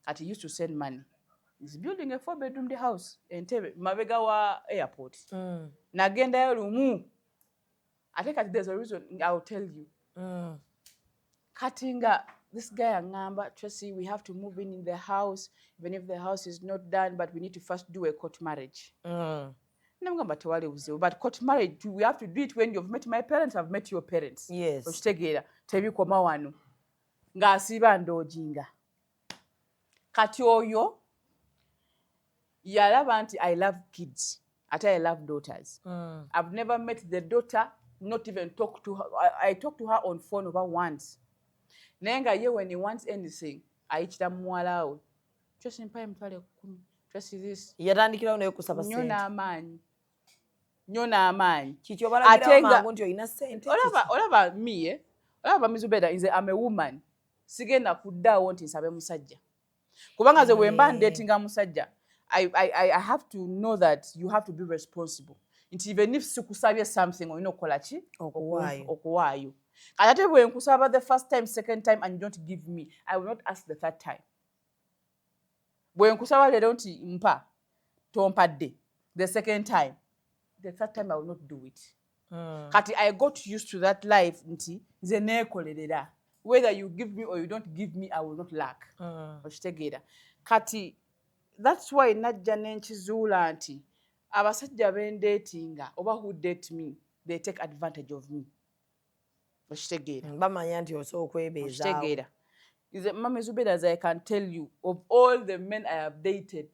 Kati he used to send money. He's building a four bedroom house Entebbe, mabega wa airport. Nagendayo lumu. Ate kati there's a reason, I'll tell you. Kati nga this guy aŋŋamba, "Tracy, we have to move in the house even if the house is not done, but we need to first do a court marriage." Namugamba tewali buzibu, but court marriage, we have to do it when you've met my parents, I've met your parents. Okitegeera? Tebikoma wano ng'asiiba ndoojinga. Kati oyo yalaba nti I love kids, ate I love daughters. I've never met the daughter, not even talk to her. I talked to her on phone over once. Naye nga ye when he wants anything, ayitira muwala we, "Tracy, mpayo 100,000. Tracy, this." Yatandikirawo naye kusaba nnyo sente. N'amaanyi, nnyo n'amaanyi. Kiki obalagirawo Ate nga- mangu nti olina sente? Olaba me, eh? Olaba Mizubeda, nze am a woman, sigenda kuddaawo nti nsabe musajja, kubanga nze bwe mba ndeetinga musajja, I have to know that you have to be responsible, nti even if sikusabye something, olina okukola ki? Okuwaayo. Okuwaayo. Kati ate bwe nkusaba the first time, second time, and you don't give me, I will not ask the third time. Bwe nkusaba leero nti mpa, tompadde the second time, the third time I will not do it. Kati I got used to that life nti nze neekolerera. Whether you give me or you don't give me, I will not lack. Okitegeera? Kati that's why najja nenkizuula nti abasajja bendeetinga oba who date me, they take advantage of me. Okitegeera? Bamanya nti osobola okwebeezaawo. Okitegeera? Nze Mama Zubeda, as I can tell you, of all the men I have dated,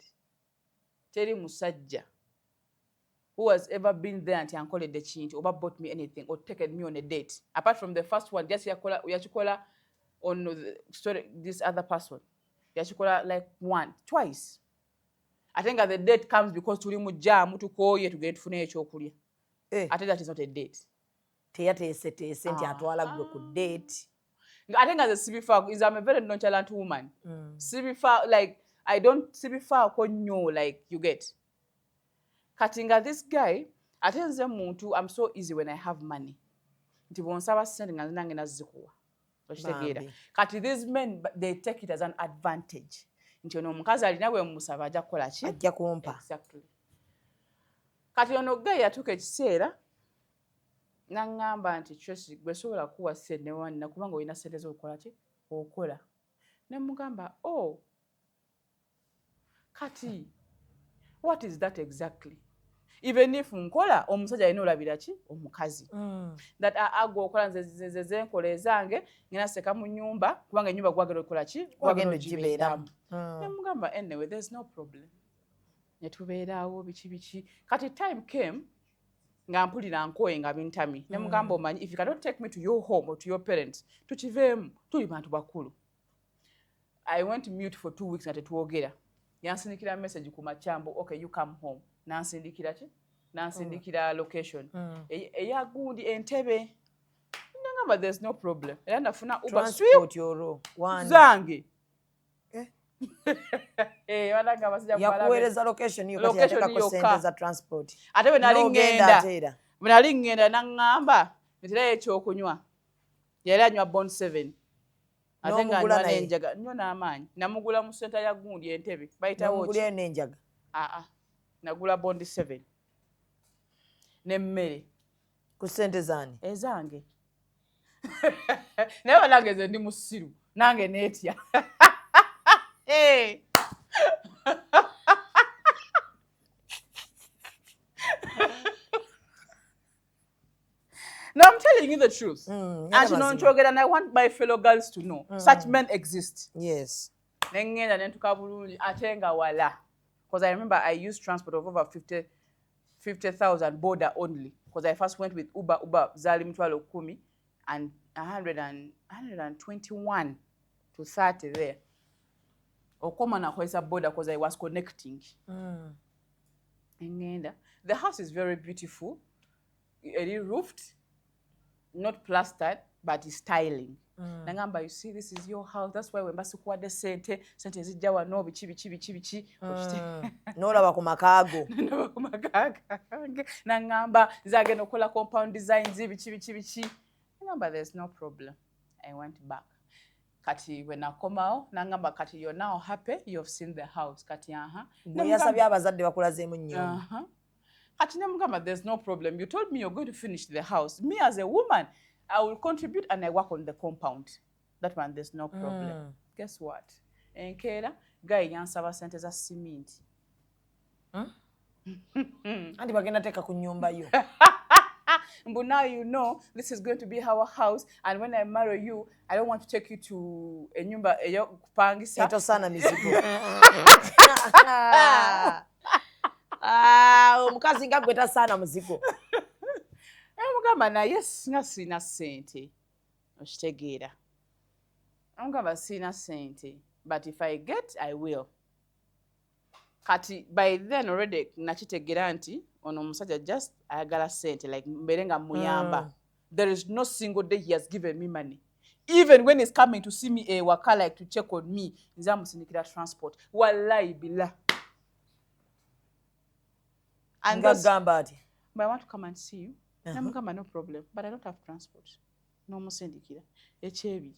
teri musajja who has ever been there nti ankoledde kintu oba bought me anything or taken me on a date, apart from the first one. Just yakola, yakikola on the story, this other person yakikola like one twice, ate nga the date comes because tuli mu jam, tukooye, tugende tufuneyo ekyokulya. Eh. Ate that is not a date. Teyateeseteese nti atwala gwe ku date. Ate nga nze sibifaako. Nze am a very nonchalant woman. Sibifa, like I don't, sibifaako nnyo, like you get. Kati nga this guy, ate nze muntu, I'm so easy when I have money, nti bwonsaba ssente nga nze nange nazikuwa. Okitegeera? Bambi. Kati these men, they take it as an advantage nti ono omukazi alina, bwe mumusaba ajja kukola ki? Ajja kumpa. Exactly. Kati ono guy yatuuka ekiseera naŋŋamba nti, "Tracy, gwe sobola kuwa ssente newanina kubanga olina ssente z'okukola ki, okola." Ne mugamba, "Oh, kati what is that exactly? Even if nkola, omusajja alina olabira ki omukazi that agwa okola. Nze zenkola ezange, ngenda seka mu nyumba kubanga ennyumba gwagenda okukola ki? Gwagenda ogibeeramu." Ne mugamba, "Anyway, there's no problem." Ne tubeeraawo biki biki. Kati time came nga mpulira nkooye, nga bintami. Ne mugamba, "Omanyi, if you cannot take me to your home or to your parents, tukiveemu, tuli bantu bakulu." I went mute for 2 weeks nga tetwogera. Yansindikira message ku makyambo, "Okay, you come home." Nansindikira ki? Nansindikira location eya gundi Entebbe. Nangamba, "There's no problem." Era nafuna Uber. Transport olwo wani? Zange. Eh? Eh, banange abasajja mubalabe. Yakuweereza location yo, kati Location yateekako yokka. sente za transport. Ate bwe nali N'ogenda ŋŋenda, ate era. bwe nali ŋŋenda, naŋŋamba nterayo ekyokunywa. Yali anywa Bond 7, ate nga N'omugula nywa naye? n'enjaga nnyo n'amaanyi. Namugula mu senta ya gundi Entebbe, bayitawo ki? N'omugulirayo n'enjaga? Aa, nagula Bond 7. N'emmere. Ku ssente zaani? Ezange. Naye banange, nze ndi musiru, nange neetya. Hey. No, I'm telling you the truth. And you know, nkyogera, and I want my fellow girls to know such men exist. Nengenda nentuka bulungi ate nga wala. Because I remember I used transport of over 50 50,000 boda only. Because I first went with Uber, Uber zaali 100,000 and 100 and 121 to 30 there. Okoma nakozesa boda because I was connecting. Ngenda. The house is very beautiful. Eri roofed, not plastered, but it's styling. Nangamba, "You see, this is your house. That's why wemba sikuwadde sente, sente zijja wano, biki biki biki biki." N'olaba ku makaago. Ndaba ku maka gange. Nangamba nze agenda okukola compound designs, biki biki biki. Nangamba, "There's no problem." I went back. Kati bwe nakomawo, nangamba, "Kati you're now happy, you've seen the house." Kati aha. Gwe yasabye abazadde bakulazeemu nnyumba. Kati nemugamba, "There's no problem. You told me you're going to finish the house. Me as a woman, I will contribute and I work on the compound. That one, there's no problem." Guess what? Enkeera, guy yansaba sente za siminti. Anti bagenda teeka ku nnyumba yo. But now you know this is going to be our house, and when I marry you, I don't want to take you to enyumba ey'okupangisa. Etosaana mizigo. Ah, omukazi nga gwe tasaana muzigo. Mugamba, naye singa sirina ssente, okitegeera? Mugamba, sirina ssente, but if I get, I will. Kati by then already nakitegeera nti ono omusajja just ayagala ssente, like mbeere nga muyamba. There is no single day he has given me money. Even when he's coming to see me ewaka, like to check on me, nze amusindikira transport, wallahi billah. And nga gamba ati "But I want to come and see you." Namugamba, "No problem, but I don't have transport." N'omusindikira ekyebiri.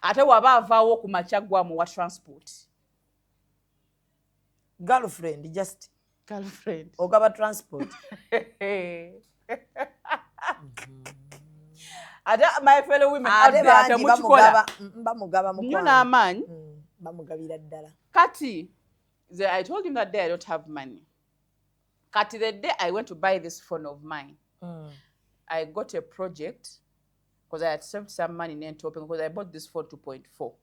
Ate waba avaawo ku makya, gwamuwa transport. Girlfriend just Girlfriend. Ogaba transport. Ate my fellow women out ate there, bangi temukikola. Bamugaba Nnyo mukwano. N'amaanyi. Bamugabira ddala. Kati I told him that day I don't have money. Kati the day I went to buy this phone of mine, I got a project because I had saved some money in topping, because I bought this phone 2.4.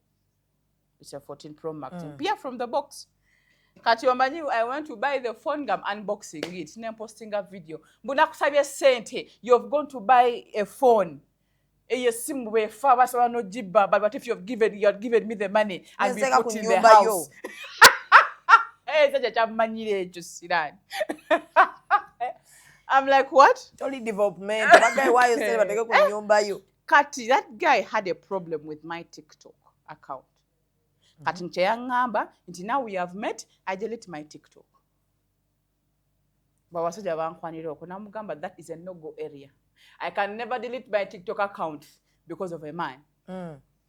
It's a 14 Pro Max. Yeah, from the box. Kati omanyi, I went to buy the phone, I'm unboxing it, ne posting a video. Mbu nakusabye ssente, you've gone to buy a phone. Eyo essimu bw'efa basobola n'ogibba, but what if you had given me the money and we Nenzeka put ku in the nnyumba yo. house? Eh, sajja kyammanyira ekyo siraani. I'm like, "What?" Toli development, bagaye waayo sente bateke ku nnyumba yo. Kati that guy had a problem with my TikTok account. Kati kye yaŋŋamba nti now we have met, I delete my TikTok. Bwabasajja bankwanira okwo, namugamba that is a no go area. I can never delete my TikTok account because of a man.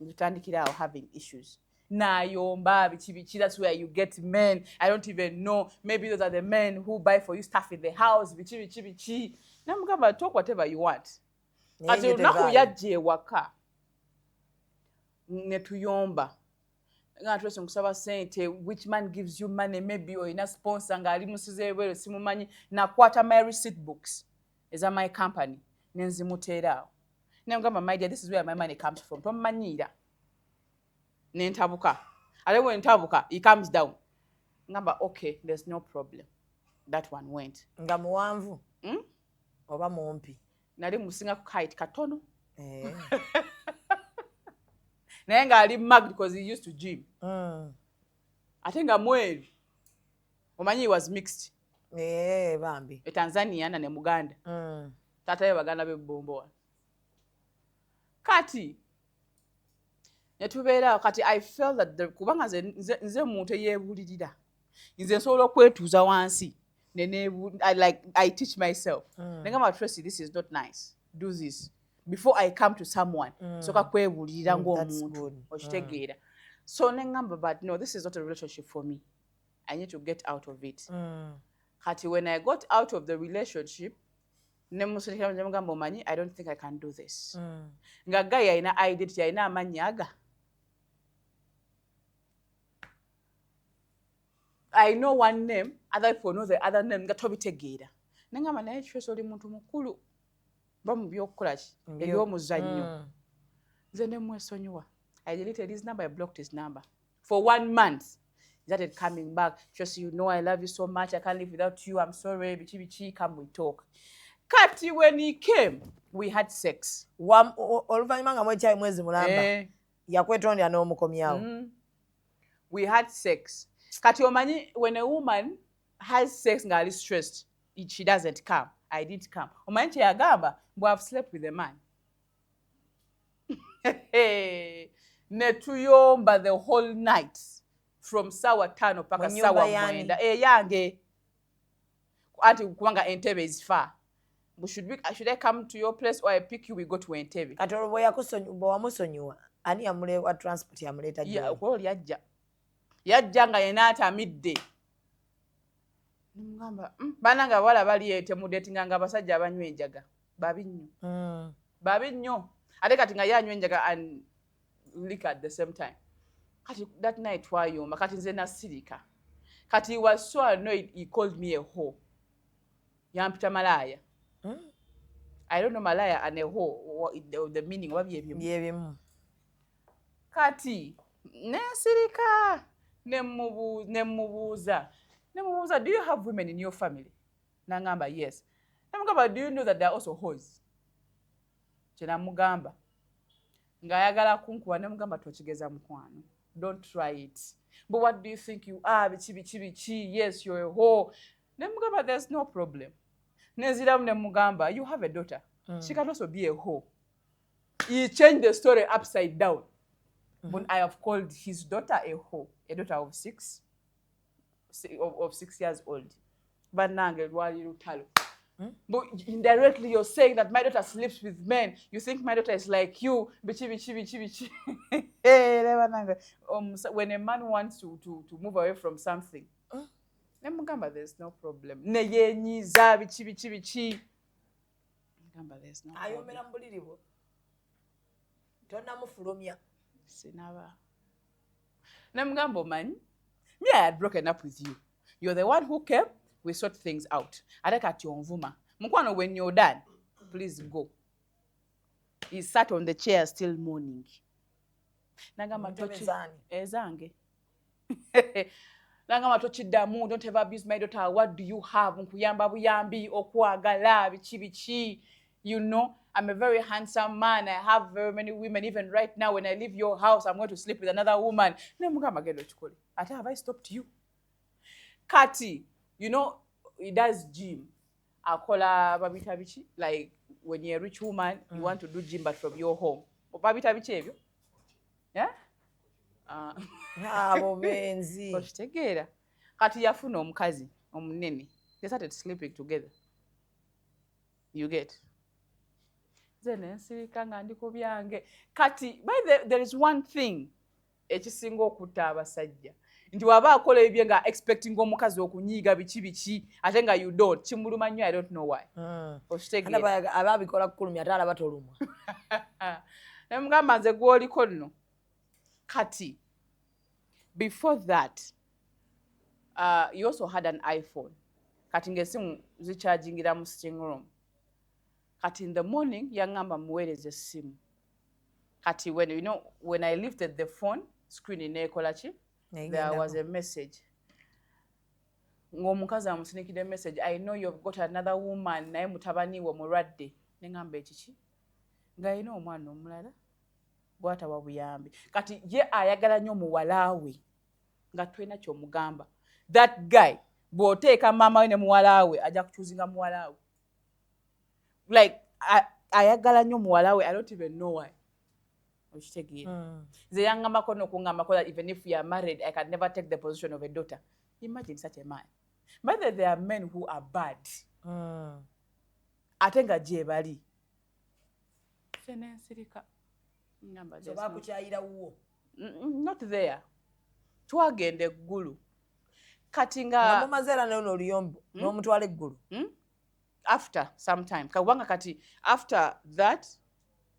Ntutandikira awo having issues, nayomba biki biki. "That's where you get men. I don't even know, maybe those are the men who buy for you stuff in the house," biki biki biki. Namugamba, "Talk whatever you want." Naye Kati ebyo olunaku tevaayo. yajja ewaka ne tuyomba nga twese, "Nkusaba sente, which man gives you money? Maybe olina sponsor ng'ali musiza ebweru, simumanyi." Nakwata my receipt books eza my company nenzimuteera awo, nemugamba, "My dear, this is where my money comes from. Tomumanyiira." Nentabuka, ate bwe ntabuka, he comes down. Ngamba, "Okay, there's no problem." That one went. Nga muwanvu oba mumpi? Nali musinga ku height katono. Eh. Naye ng'ali marked because he used to gym. Ate nga mweru, omanyi he was mixed. Eh, bambi. E Tanzania na ne Muganda. Taata we baganda b'ebbombo wano. Kati ne tubeera. Kati I felt that kubanga nze muntu eyeebulirira, nze nsobola okwetuuza wansi like I teach myself. Negamba, "Tracy, this is not nice. Do this before I come to someone." Soka kwebulirira That's ng'omuntu. Good. Okitegeera? So neŋŋamba, "But no, this is not a relationship for me. I need to get out of it." Kati when I got out of the relationship, nemusirikira, nemugamba, "Omanyi, I don't think I can do this." Nga guy alina identity, alina amannya aga I know one name, other people know the other name, nga tobitegeera. Nengamba, "Naye Tracy, oli muntu mukulu, ba mu byokukola ki ebyomuzannyo." Nze nemwesonyiwa. I deleted his number, I blocked his number for one month. He started coming back. "Tracy, you know I love you so much. I can't live without you. I'm sorry. Biki biki, come we talk." Kati when he came, we had sex. Oluvannyuma nga mwekyayi mwezi mulamba, Eh. yakwetondera n'omukomyawo? We had sex. Kati omanyi when a woman has sex ng'ali stressed, she doesn't come. I didn't come. Omanyi kye yagamba? Mbu I've slept with a man. Ne tuyomba the whole night from sawa 5 paka Mu nnyumba sawa y'ani? 9. Eyange. Anti kubanga Entebbe is far. But should I come to your place or I pick you, we go to Entebbe? Kati olwo bwe wamusonyiwa, ani yamulewa transport yamuleeta gy'oli? Kwolwo yajja. Yajja nga yenna atamidde. Nemugamba, banange abawala bali eyo temudatinganga abasajja abanywa enjaga. Babi nnyo. Babi nnyo. Ate kati nga ye anywa enjaga and liquor at the same time. Kati that night twayomba, kati nze nasirika. Kati he was so annoyed, he called me a hoe. Yampita malaaya. I don't know malaya and a hoe, the meaning oba byebimu. Byebimu. Kati nensirika, nemubuuza, "Do you have women in your family?" Nangamba, "Yes." Nemugamba, "Do you know that there are also hoes?" Kyenamugamba ng'ayagala kunkuba. Nemugamba, "Tokigeza mukwano, don't try it." "But what do you think you are?" Biki biki biki. "Yes, you're a hoe." Nemugamba, "There's no problem." Nenziramu nemugamba, "You have a daughter. She can also be a hoe." He changed the story upside down. But I have called his daughter a hoe, a daughter of 6 years old. Bannange, lwali lutalo. But indirectly you're saying that my daughter sleeps with men. You think my daughter is like you. Bichi, bichi, bichi, bichi. Hey, bannange. So when a man wants to move away from something, nemugamba, "There's no problem." Ne yenyiza bichi, bichi, bichi. Mugamba, "There's no problem." Ayomera mu buliri bwo, tonnamufulumya? Sinaba. Nemugamba, "Omanyi, me, I had broken up with you. You're the one who came, we sort things out. Ate kati onvuma. Mukwano, when you're done, please go." He sat on the chair still mourning. Nagamba, Mu ntebe zaani? Ezange. Nagamba, "Tokiddamu, don't ever abuse my daughter. What do you have? Nkuyamba buyambi, okwagala, biki biki. You know, I'm a very handsome man. I have very many women. Even right now, when I leave your house, I'm going to sleep with another woman." Nemugamba, "Genda okikole. Ate have I stopped you?" Kati, you know, he does gym. Akola babita biki? Like when you're a rich woman, you want to do gym but from your home. Babita biki ebyo? Yeah? Abo benzi. Okitegeera. Kati yafuna omukazi omunene. They started sleeping together. You get? Nze nensirika nga ndi ku byange. Kati, there is one thing ekisinga okutta abasajja. Nti waba akola ebye nga expecting omukazi okunyiiga biki biki, ate nga you don't, kimuluma nnyo. I don't know why. Okitegeera? Aba abikola kukulumya, ate alaba tolumwa. Nemugamba, "Nze gwoliko nno." Kati before that, you also had an iPhone. Kati ng'essimu zichargingira mu sitting room. Kati in the morning yaŋŋamba muweereze essimu. Kati when, you know, when I lifted the phone, screen neekola ki? There was a message ng'omukazi amusindikidde message, "I know you've got another woman, naye mutabani we mulwadde." Neŋŋamba, "Ekiki?" Ng'alina omwana omulala bw'atawa buyambi. Kati ye ayagala nnyo muwala we, nga tolina ky'omugamba. That guy, bw'oteeka maama we ne muwala we, ajja kuchoosinga muwala we. Like ayagala nnyo muwala we. I don't even know why. Okitegeera? Nze yaŋŋambako n'okuŋŋambako that even if we are married, I can never take the position of a daughter. Imagine such a man. But there are men who are bad. Ate nga gye bali. Nze nensirika. Ngamba, So "There's bakukyayira wuwo? Not there. Twagenda eggulu. Kati nga mumaze era nayo n'oluyombo n'omutwala eggulu. After some time, kubanga kati after that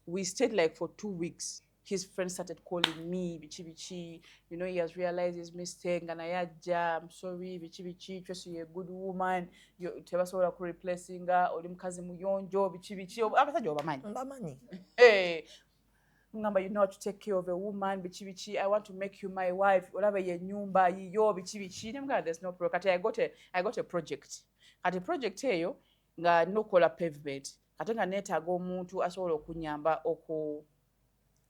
we stayed like for 2 weeks. His friends started calling me, biki biki, he has realized his mistake, nga naye ajja, "I'm sorry," biki biki, "Tracy, you're a good woman, tebasobola kureplacinga, oli mukazi muyonjo," biki biki, abasajja obamanyi. Mbamanyi. Hey. Ngamba, "You know how to take care of a woman," biki biki, "I want to make you my wife, olaba ye nyumba yiyo," biki biki. Nemugamba, "There's no problem." Kati I got a project. Kati project eyo nga nina okukola pavement, ate nga neetaaga omuntu asobola okunyamba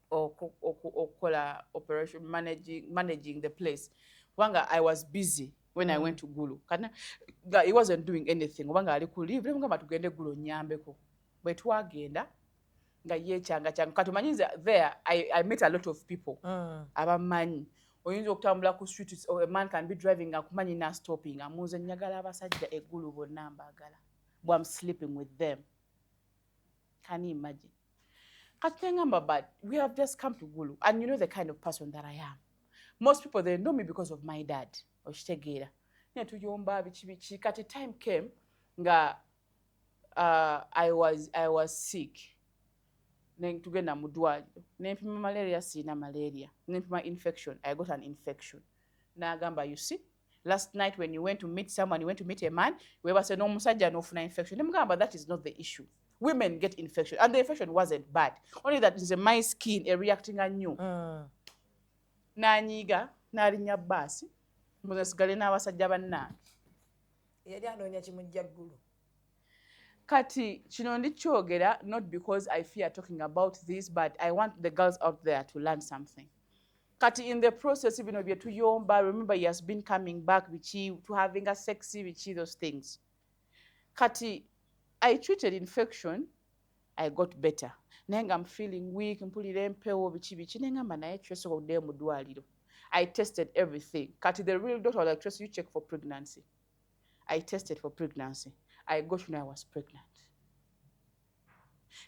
okukola operation, managing the place, kubanga I was busy when I went to Gulu. Kati nga he wasn't doing anything, obanga ali ku leave. Nemugamba, "Tugende Gulu onyambeko." Bwe twagenda nga yeekyangakyanga. Kati omanyi nze there I met a lot of people abamanyi. Oyinza okutambula ku street, or a man can be driving nga akumanyi nastopping amuuze. Njagala abasajja eggulu bonna mbaagala, bwe I'm sleeping with them. Can you imagine? Kati nengamba, "But we have just come to Gulu and you know the kind of person that I am. Most people, they know me because of my dad, okitegeera?" Ne tuyomba biki biki. Kati time came nga I was sick, ne tugenda mu ddwaliro, nempima malaria, siina malaria. Nempima infection, I got an infection. N'agamba, "You see, last night when you went to meet someone, you went to meet a man, weebase n'omusajja n'ofuna infection." Nemugamba, "That is not the issue. Women get infection, and the infection wasn't bad, only that nze my skin ereactinga nnyo." N'anyiiga n'alinnya baasi, mbuze nsigale n'abasajja bannange. Yali anoonya kimujja ggulu. Kati kino ndikyogera not because I fear talking about this, but I want the girls out there to learn something. Kati in the process bino bye tuyomba, remember he has been coming back, biki, to having a sexy, biki, those things. Kati I treated infection, I got better, naye nga I'm feeling weak, mpulira empewo, biki biki. Nengamba, "Naye Tracy, oddeyo mu ddwaliro." I tested everything. Kati the real doctor was like, "Tracy, you check for pregnancy." I tested for pregnancy, I got to know I was pregnant.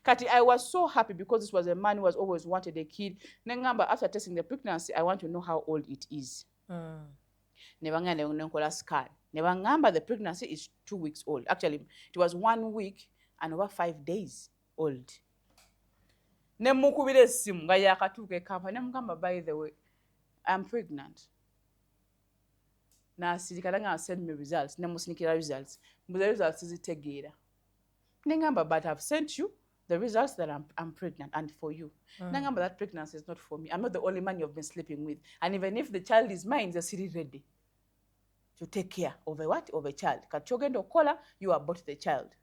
Kati I was so happy because this was a man who has always wanted a kid. Nengamba, "After testing the pregnancy, I want to know how old it is." Ne bangamba nenkola scan. Ne bangamba the pregnancy is 2 weeks old. Actually, it was 1 week and over 5 days old. Ne mukubira essimu nga yakatuuka e Kampala, ne mugamba, "By the way, I'm pregnant." N'asirika, nangamba, "Send me results." Ne musindikira results. Mbuza results zitegeera. Nengamba, "But I've sent you the results that I'm pregnant and for you." Nangamba, "That pregnancy is not for me. I'm not the only man you've been sleeping with. And even if the child is mine, the city ready to take care of a what? Of a child. Kati ky'ogenda okukola, you abort the child."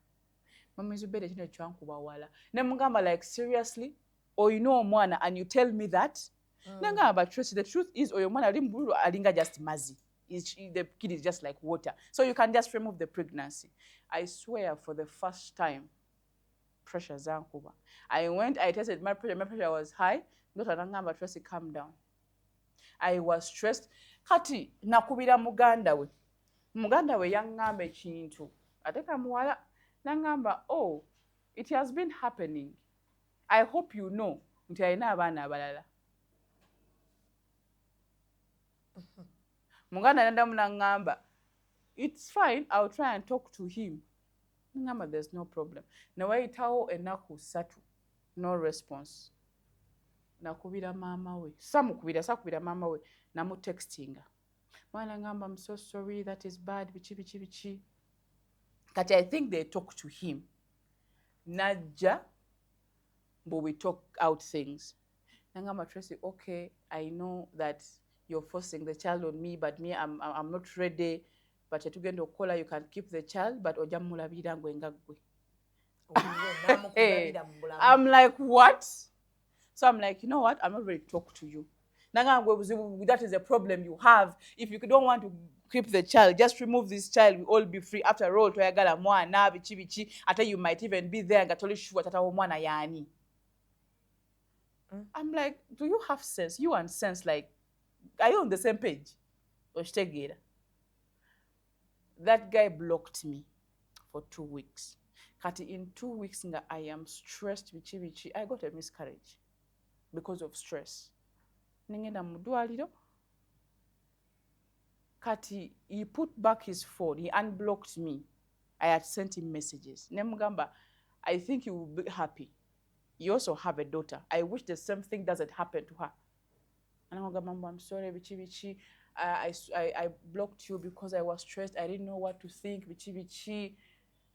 Mami Zubeda, kino kyankuba wala. Ne mugamba, "Like seriously, oyina omwana and you tell me that?" Nangamba, "But Tracy, the truth is oyo omwana ali mbululu alinga just mazzi. The kid is just like water. So you can just remove the pregnancy." I swear, for the first time, pressure zankuba. I went, I tested my pressure, my pressure was high. Doctor nangamba, "Tracy, calm down." I was stressed. Kati nakubira muganda we. Muganda we yaŋŋamba ekintu. Ate kamuwala nangamba, "Oh, it has been happening. I hope you know nti alina abaana abalala." Muganda naddamu naŋŋamba, "It's fine, I'll try and talk to him." Ngamba, "There's no problem." Ne wayitawo ennaku 3, no response. Nakubira maama we, samukubira, sakubira maama we, namutextinga. Mwana ngamba, "I'm so sorry, that is bad," biki biki biki. Kati I think they talk to him. Najja, but we talk out things. Nangamba, "Tracy, okay, I know that you're forcing the child on me, but me, I'm not ready. But kyetugenda okukola, you can keep the child, but ojja mulabirira ngwe nga ggwe." I'm like, "What?" So I'm like, "You know what? I'm not ready to talk to you." Nangamba, "Gwe buzibu, that is a problem you have. If you don't want to keep the child, just remove this child, we all be free. After all, toyagala mwana, biki biki. Ate you might even be there nga toli sure tata w'omwana y'ani." I'm like, "Do you have sense? You and sense, like, are you on the same page?" Okitegeera? That guy blocked me for 2 weeks. Kati in 2 weeks nga I am stressed, biki biki, I got a miscarriage because of stress. Nengenda mu ddwaliro. Kati he put back his phone, he unblocked me. I had sent him messages. Nemugamba, I think you will be happy. You also have a daughter. I wish the same thing doesn't happen to her. And I'm sorry, biki biki. I blocked you because I was stressed. I didn't know what to think. Biki biki.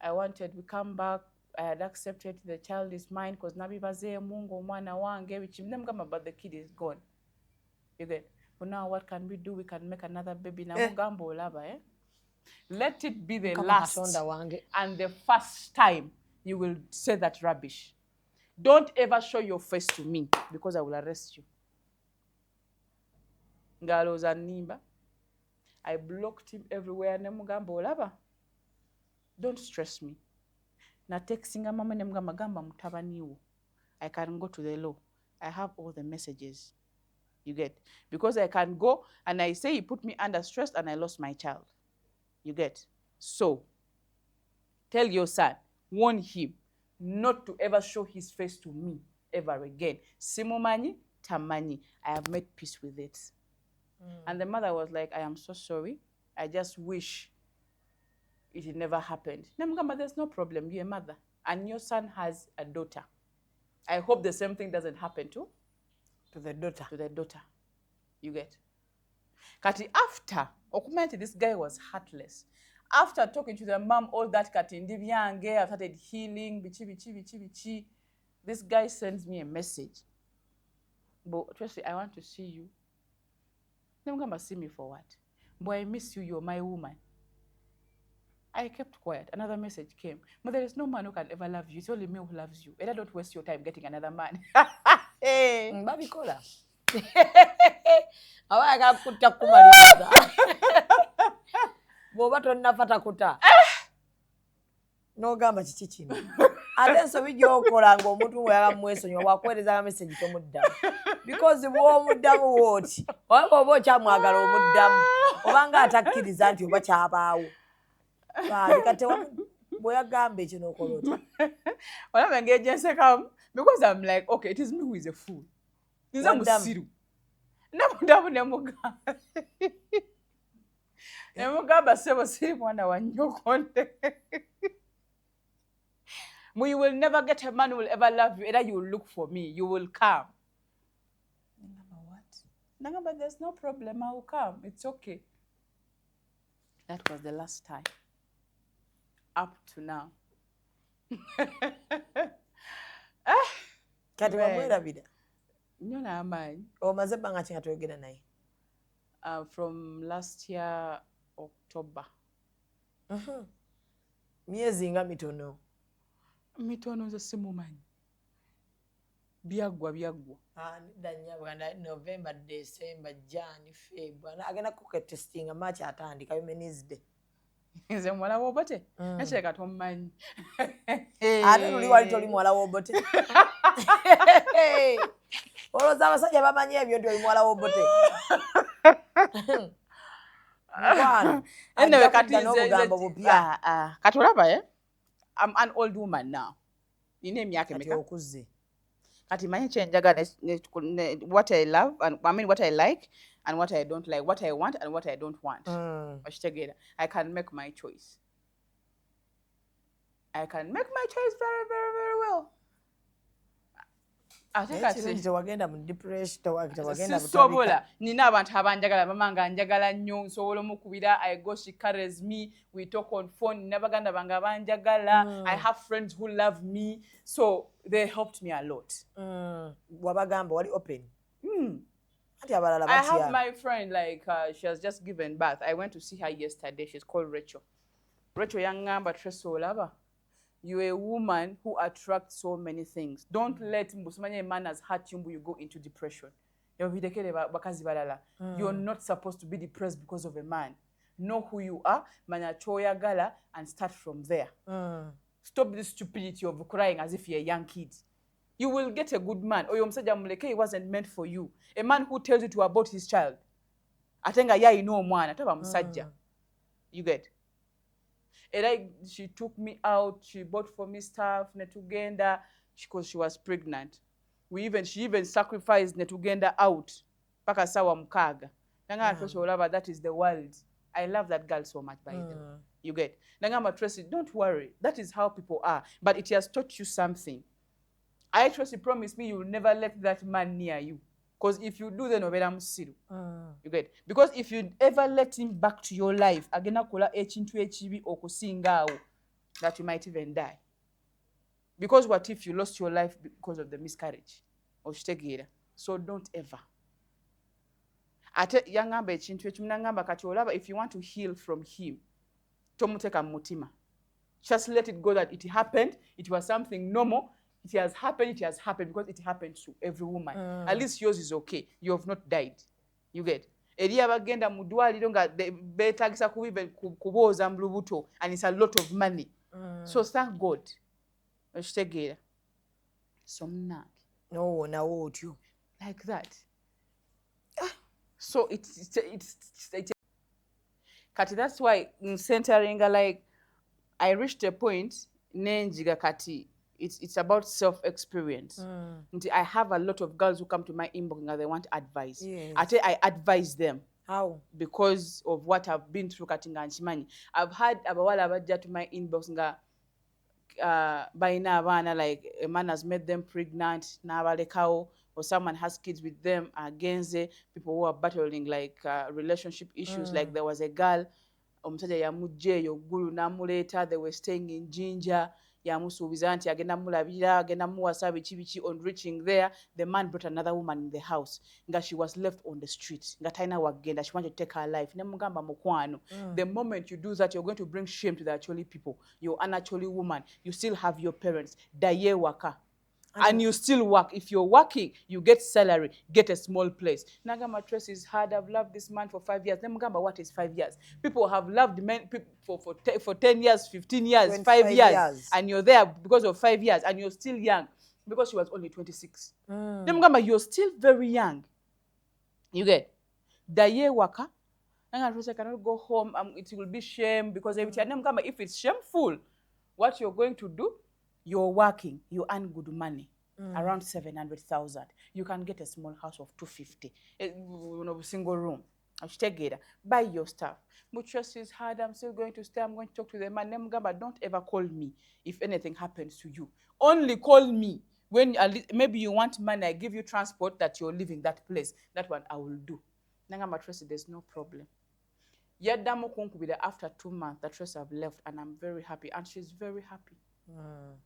I wanted we come back. I had accepted the child is mine because nabibazeemu ng'omwana wange biki. Nemugamba, but the kid is gone. You get? But now what can we do? We can make another baby. Namugamba olaba, eh? Let it be the Mukama last Katonda wange. And the first time you will say that rubbish. Don't ever show your face to me because I will arrest you. Ng'alowooza nnimba. I blocked him everywhere ne mugamba olaba. Don't stress me. Natextinga mama ne mugamba gamba mutabani wo. I can go to the law. I have all the messages. You get? Because I can go and I say he put me under stress and I lost my child. You get? So, tell your son, warn him not to ever show his face to me ever again. Simumanyi, tamanyi. I have made peace with it. And the mother was like, I am so sorry. I just wish it had never happened. Namugamba, there's no problem. You're a mother. And your son has a daughter. I hope the same thing doesn't happen to the daughter. To the daughter. You get? Kati after, okumanya nti this guy was heartless. After talking to the mom, all that kati ndi byange, I started healing, biki, biki, biki, biki. This guy sends me a message. But Tracy, I want to see you. Nemugamba, see me for what? Boy, I miss you, you're my woman. I kept quiet. Another message came. But there is no man who can ever love you. It's only me who loves you. And I don't waste your time getting another man. Hey. Babikola. Aba ayagala kutta kumaliriza. Bw'oba tonnafa takuta. N'ogamba kiki kino? Ate ensobi gy'okola ng'omuntu ng'oyagala mumwesonyiwa bw'akuweereza message tomuddamu. Because bw'omuddamu w'oti, oba bw'oba okyamwagala omuddamu, obanga atakkiriza nti oba kyabaawo. Baali kati bwe yagamba ekyo n'okola otya? Olaba engeri gye nsekamu because I'm like, okay, it is me who is a fool. Nze Waddamu. Musiru. Namuddamu ne nemugamba ssebo siri mwana wa nnyoko nde. You will never get a man who will ever love you. Either you will look for me, you will come. Nagamba, what? Nagamba, there's no problem. I will come. It's okay. That was the last time. Up to now. Kati Man. wamwerabira? Nnyo n'amaanyi. Omaze ebbanga ki nga toyogera naye? From last year, October. Myezi nga mitono. Mitono nze simumanyi. Byaggwa byaggwa. Ah, nedda nnyabo, November, December, Jan, Feb. Agenda kukutestinga March atandika Women's Day. Nze muwala w'Obote? Nakireka tomumanyi. Ate luli wali toli muwala w'Obote. Olowooza abasajja bamanyi ebyo nti oli muwala w'Obote? Mukwano, Anyway, ajja kati kudda n'obugambo bupya. Ah, ah. Kati olaba, eh? I'm an old woman now. Nina emyaka Kati emeka? Okuze. Kati manyi kyenjagala what I love and I mean what I like and what I don't like, what I want and what I don't want. Okitegeera? I can make my choice. I can make my choice very, very, very well. Ate Naye kati kirungi tewagenda mu depression, tewagenda sisobola. Nina abantu abanjagala, mama nga njagala nnyo, nsobola omukubira, I go, she carries me, we talk on phone. Nina baganda bange abanjagala. I have friends who love me, so they helped me a lot. Wabagamba, wali open. Anti abalala I have batya. My friend, like, she has just given birth. I went to see her yesterday. She's called Rachel. Rachel yangamba, Tracy, olaba, you're a woman who attracts so many things. Don't let mbu simanya a man has hurt you, mbu you go into depression. Yobirekere bakazi balala. You're not supposed to be depressed because of a man. Know who you are, manya ky'oyagala, and start from there. Stop this stupidity of crying as if you're a young kid. You will get a good man. Oyo omusajja muleke, he wasn't meant for you. A man who tells you to abort his child. Ate nga ye alina omwana, taba musajja. You get? Era she took me out, she bought for me stuff, ne tugenda, because she was pregnant. She even sacrificed ne tugenda out paka sawa 6. Nanga mm. Olaba, that is the world. I love that girl so much, by the way. You get? Nangamba, "Tracy, don't worry, that is how people are, but it has taught you something. I, Tracy, promise me you will never let that man near you, because if you do, then obeera musiru." You get? Because if you ever let him back to your life, agenda kukola ekintu ekibi okusinga awo, that you might even die. Because what if you lost your life because of the miscarriage? Okitegeera? So don't ever. Ate yaŋŋamba ekintu ekimu, naŋŋamba, "Kati olaba, if you want to heal from him, tomuteeka mu mutima. Just let it go that it happened. It was something normal. It has happened, it has happened, because it happens to every woman. At least yours is okay. You have not died." You get? Eri abagenda mu ddwaliro nga beetagisa kubooza mu lubuto, and it's a lot of money. So thank God. Okitegeera? So munnange, Nowonawo otyo. Like that. So it's kati that's why ncenteringa, like, I reached a point nenjiga kati it's about self experience, nti I have a lot of girls who come to my inbox nga they want advice. Ate I advise them How? Because of what I've been through. Kati nga nkimanyi. I've had abawala abajja to my inbox nga balina abaana, like a man has made them pregnant n'abalekawo, or someone has kids with them agenze, people who are battling like relationship issues. Like there was a girl, omusajja yamugja eyo Ggulu n'amuleeta. They were staying in Jinja. Yamusuubiza nti agenda mulabira, agenda muwasa, biki biki. On reaching there, the man brought another woman in the house, nga she was left on the street, nga talina wagenda. She wanted to take her life. Nemugamba, "Mukwano, the moment you do that, you're going to bring shame to the Acholi people. You're an Acholi woman. You still have your parents. Ddayo ewaka and you still work. If you're working, you get salary, get a small place." Nagamba, "Tracy, is hard. I've loved this man for 5 years." Nemugamba, "What is 5 years? People have loved men for 10 years, 15 years, 5 25 years, years. And you're there because of 5 years, and you're still young," because she was only 26. Nemugamba, "You're still very young. You get? Ddayo ewaka." Nanga, "Tracy, I cannot go home. It will be shame because everything." Nemugamba, "If it's shameful, what you're going to do, you're working, you earn good money, around 700,000. You can get a small house of 250, single room. Okitegeera? Buy your stuff." "But trust is hard. I'm still going to stay. I'm going to talk to the man." Nemugamba, "Don't ever call me if anything happens to you. Only call me when at least, maybe you want money, I give you transport that you're leaving that place. That one I will do." Nangamba, "Tracy, there's no problem." Yaddamu kunkubira after 2 months that, "Tracy, I've left and I'm very happy." And she's very happy.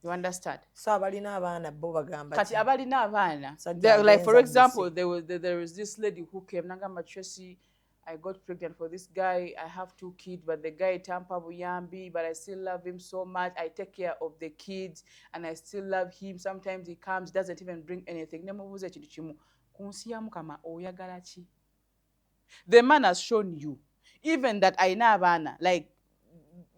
You understand? So abalina abaana bo bagamba Kati ki? Abalina abaana, Sajja like for agenza example, there was this lady who came, nangamba, "Tracy, I got pregnant for this guy. I have two kids, but the guy tampa buyambi, but I still love him so much. I take care of the kids and I still love him. Sometimes he comes, doesn't even bring anything." Nemubuuza ekintu kimu, ku nsi ya Mukama oyagala ki? The man has shown you even that ayina abaana, like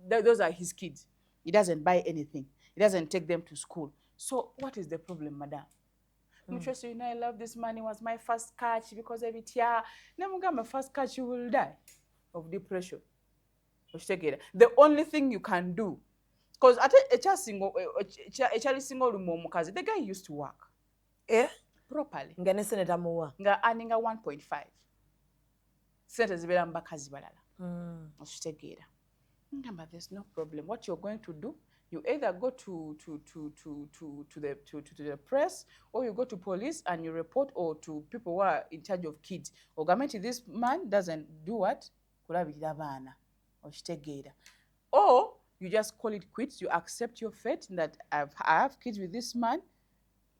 those are his kids. He doesn't buy anything, he doesn't take them to school. So what is the problem, madam?" "Tracy, you know I love this man. He was my first catch," because ebitya. Nemugamba, "First catch, you will die of depression." Okitegeera? The only thing you can do, because ate ekyasinga, ekyalisinga olumu omukazi, the guy used to work Eh? properly. Nga ne sente tamuwa. Nga earninga 1.5, sente zibeera mu bakazi balala. Okitegeera? Ngamba, "There's no problem. What you're going to do, you either go to the press, or you go to police and you report, or to people who are in charge of kids, ogambe nti this man doesn't do what, kulabirira baana. Okitegeera? Or you just call it quits. You accept your fate that I have kids with this man,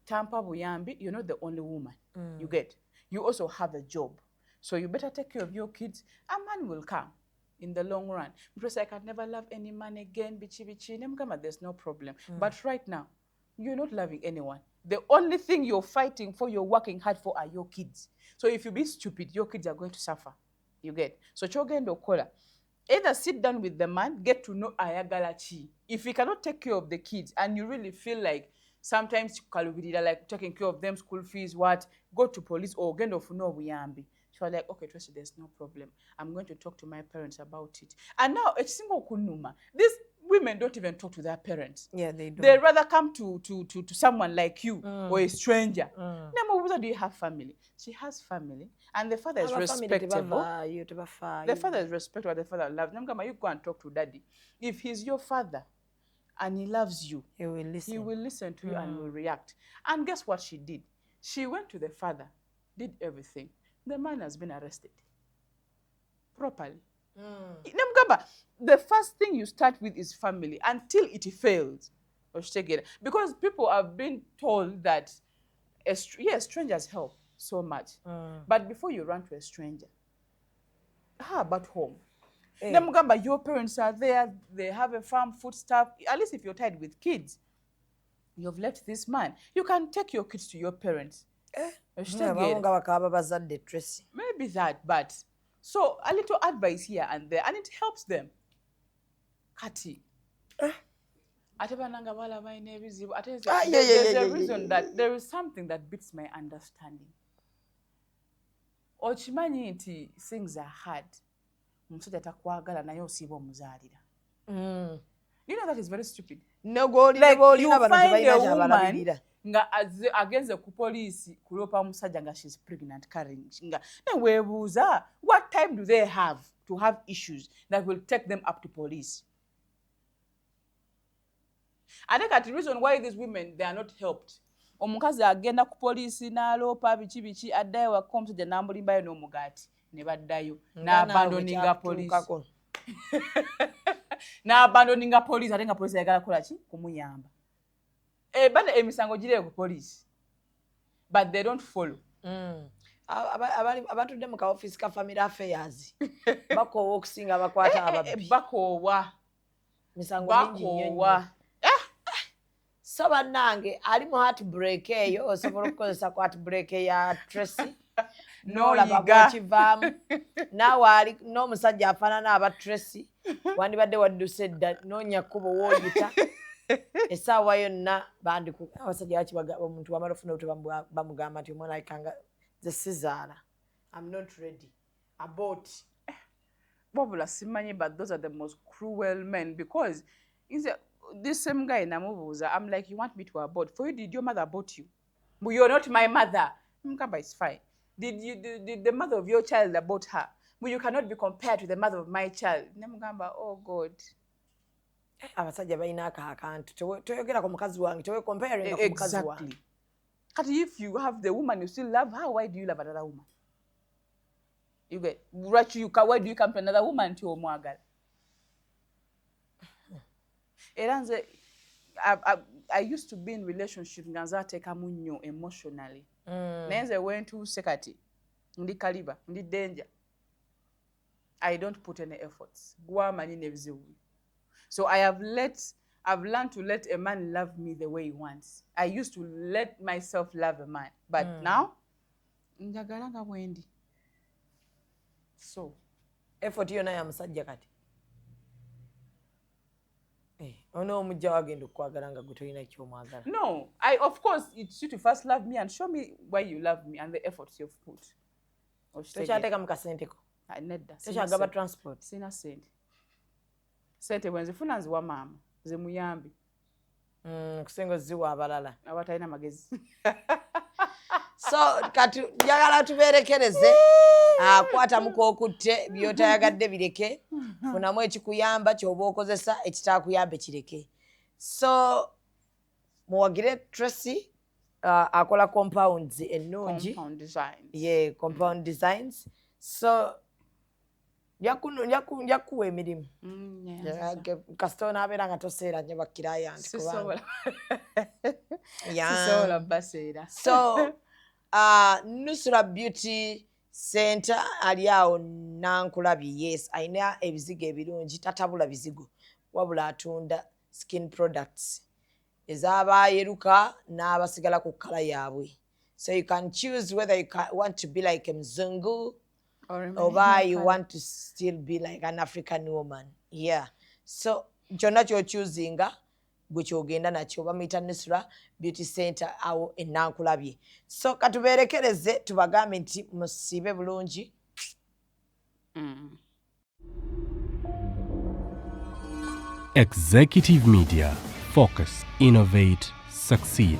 tampa buyambi. You're not the only woman. You get? You also have a job, so you better take care of your kids. A man will come in the long run." "Because I can never love any man again," bichi bichi. Nemugamba, "There's no problem. But right now, you're not loving anyone. The only thing you're fighting for, you're working hard for, are your kids. So if you be stupid, your kids are going to suffer. You get? So kyogenda okukola, either sit down with the man, get to know ayagala ki. If he cannot take care of the kids and you really feel like sometimes kalubirira, like taking care of them, school fees, what, go to police or ogenda ofune obuyambi." She was like, "Okay, Tracy, there's no problem. I'm going to talk to my parents about it." And now ekisinga okunnuma, this Women don't even talk to their parents. Yeah, they don't. They rather come to someone like you or a stranger. Nemubuuza, do you have family? She has family, and the father is Aba family respectable. tebavaayo, tebafaayo. The father is respectable, the father loves. Namugamba, you go and talk to daddy. If he's your father and he loves you, he will listen, he will listen to you and will react. And guess what she did? She went to the father, did everything. The man has been arrested properly. Namugamba, the first thing you start with is family until it fails. Okitegeera? Because people have been told that, yes, strangers help so much. But before you run to a stranger, how about home? Eh. Namugamba, your parents are there, they have a farm, food stuff. At least if you're tied with kids, you've left this man. You can take your kids to your parents. Okitegeera? Abamu nga bakaaba bazadde, Tracy. Maybe that, but so a little advice here and there, and it helps them. Kati. Ate bananga bala balina ebizibu. Ate Ah, yeah, yeah, there's yeah, a yeah, reason yeah, that there is something that beats my understanding. Okimanyi nti things are hard. Omusajja takwagala naye osiiba omuzaalira. You know that is very stupid. Negwolina Like, boolina you bano find tebalina a woman kyabalabirira. Nga agenze ku poliisi kuloopa musajja nga she's pregnant, carrying, nga neweebuuza, what time do they have to have issues that will take them up to police? Ate kati reason why these women, they are not helped, omukazi agenda ku poliisi n'aloopa biki biki, addayo waka, omusajja n'amulimbayo n'omugaati ne baddayo n'abandoninga poliisi, n'abandoninga poliisi, ate nga poliisi ayagala kukola ki? Kumuyamba. Bana emisango giri ku poliisi, but they don't follow. Abatudde mu kaofiisi ka family affairs bakoowa okusinga abakwata ababbi. Bakoowa. Misango mingi nnyo nnyo. Bakoowa. So bannange, ali mu heartbreak eyo, osobola okukozesa ku heartbreak ya Tracy nolaba N'oyiga. Bwokivaamu. Naawe ali n'omusajja afaanana aba Tracy, wandibadde wadduse edda, noonya kkubo wooyita essaawa yonna. Bandiku abasajja baki omuntu wamala ofuna obuto bamugamba nti omwana akanga nze sizaala, I'm not ready, abort. Wabula simanyi, but those are the most cruel men, because nze this same guy namubuuza, I'm like, you want me to abort for you? Did your mother abort you? But you're not my mother. Mugamba, it's fine. Did the mother of your child abort her? But you cannot be compared to the mother of my child. Nemugamba, oh God. Abasajja balina ako akantu. Toyogera ku mukazi wange, tewecomparinga ku mukazi wange. Exactly. Kati if you have the woman, you still love her, why do you love another woman? You get right? Why do you come to another woman nti omwagala? Era nze I used to be in relationship nga nze ateekamu nnyo emotionally, naye nze wentuuse kati ndi kaliba, ndi danger. I don't put any efforts. Gwamanyi n'ebizibu. So I've learned to let a man love me the way he wants. I used to let myself love a man, but now njagala nga bwendi. So effort yonna ya musajja kati. Eh, ono omujja wagenda okukwagala nga gwe tolina kyomwagala. No, I of course it's you to first love me and show me why you love me and the efforts you've put. Tokyateeka mu kasenteko? Ah, nedda. Tokyagaba transport? Sina sente. Sente bwe nzifuna nziwa maama zimuyambe. Kusinga oziwa abalala. Abatalina magezi. So kati njagala tubeerekereze. Akwatamu kokutte, byotayagadde bireke, funamu ekikuyamba kyoba okozesa, ekitakuyambe kireke. So muwagire Tracy, akola compounds ennungi. Compound designs. Ye compound designs. So nja kukuwa emirimu. Kasita onaabeera nga toseera nnyo bakiraya nti kubanga Sisobola. Sisobola baseera. So Nusura Beauty Center ali awo Nankulabye. Yes, alina ebizigo ebirungi, tatabula bizigo wabula atunda skin products ez'abayeruka n'abasigala ku colour yaabwe. So you can choose whether you want to be like a mzungu oba you want to still be like an African woman. Yeah, so kyonna kyochoosinga gwe kyogenda nakyo. Bamuyita Nusra Beauty Center awo enankulabye. So katubeerekereze tubagambe nti musiibe bulungi. Executive Media. Focus, innovate, succeed.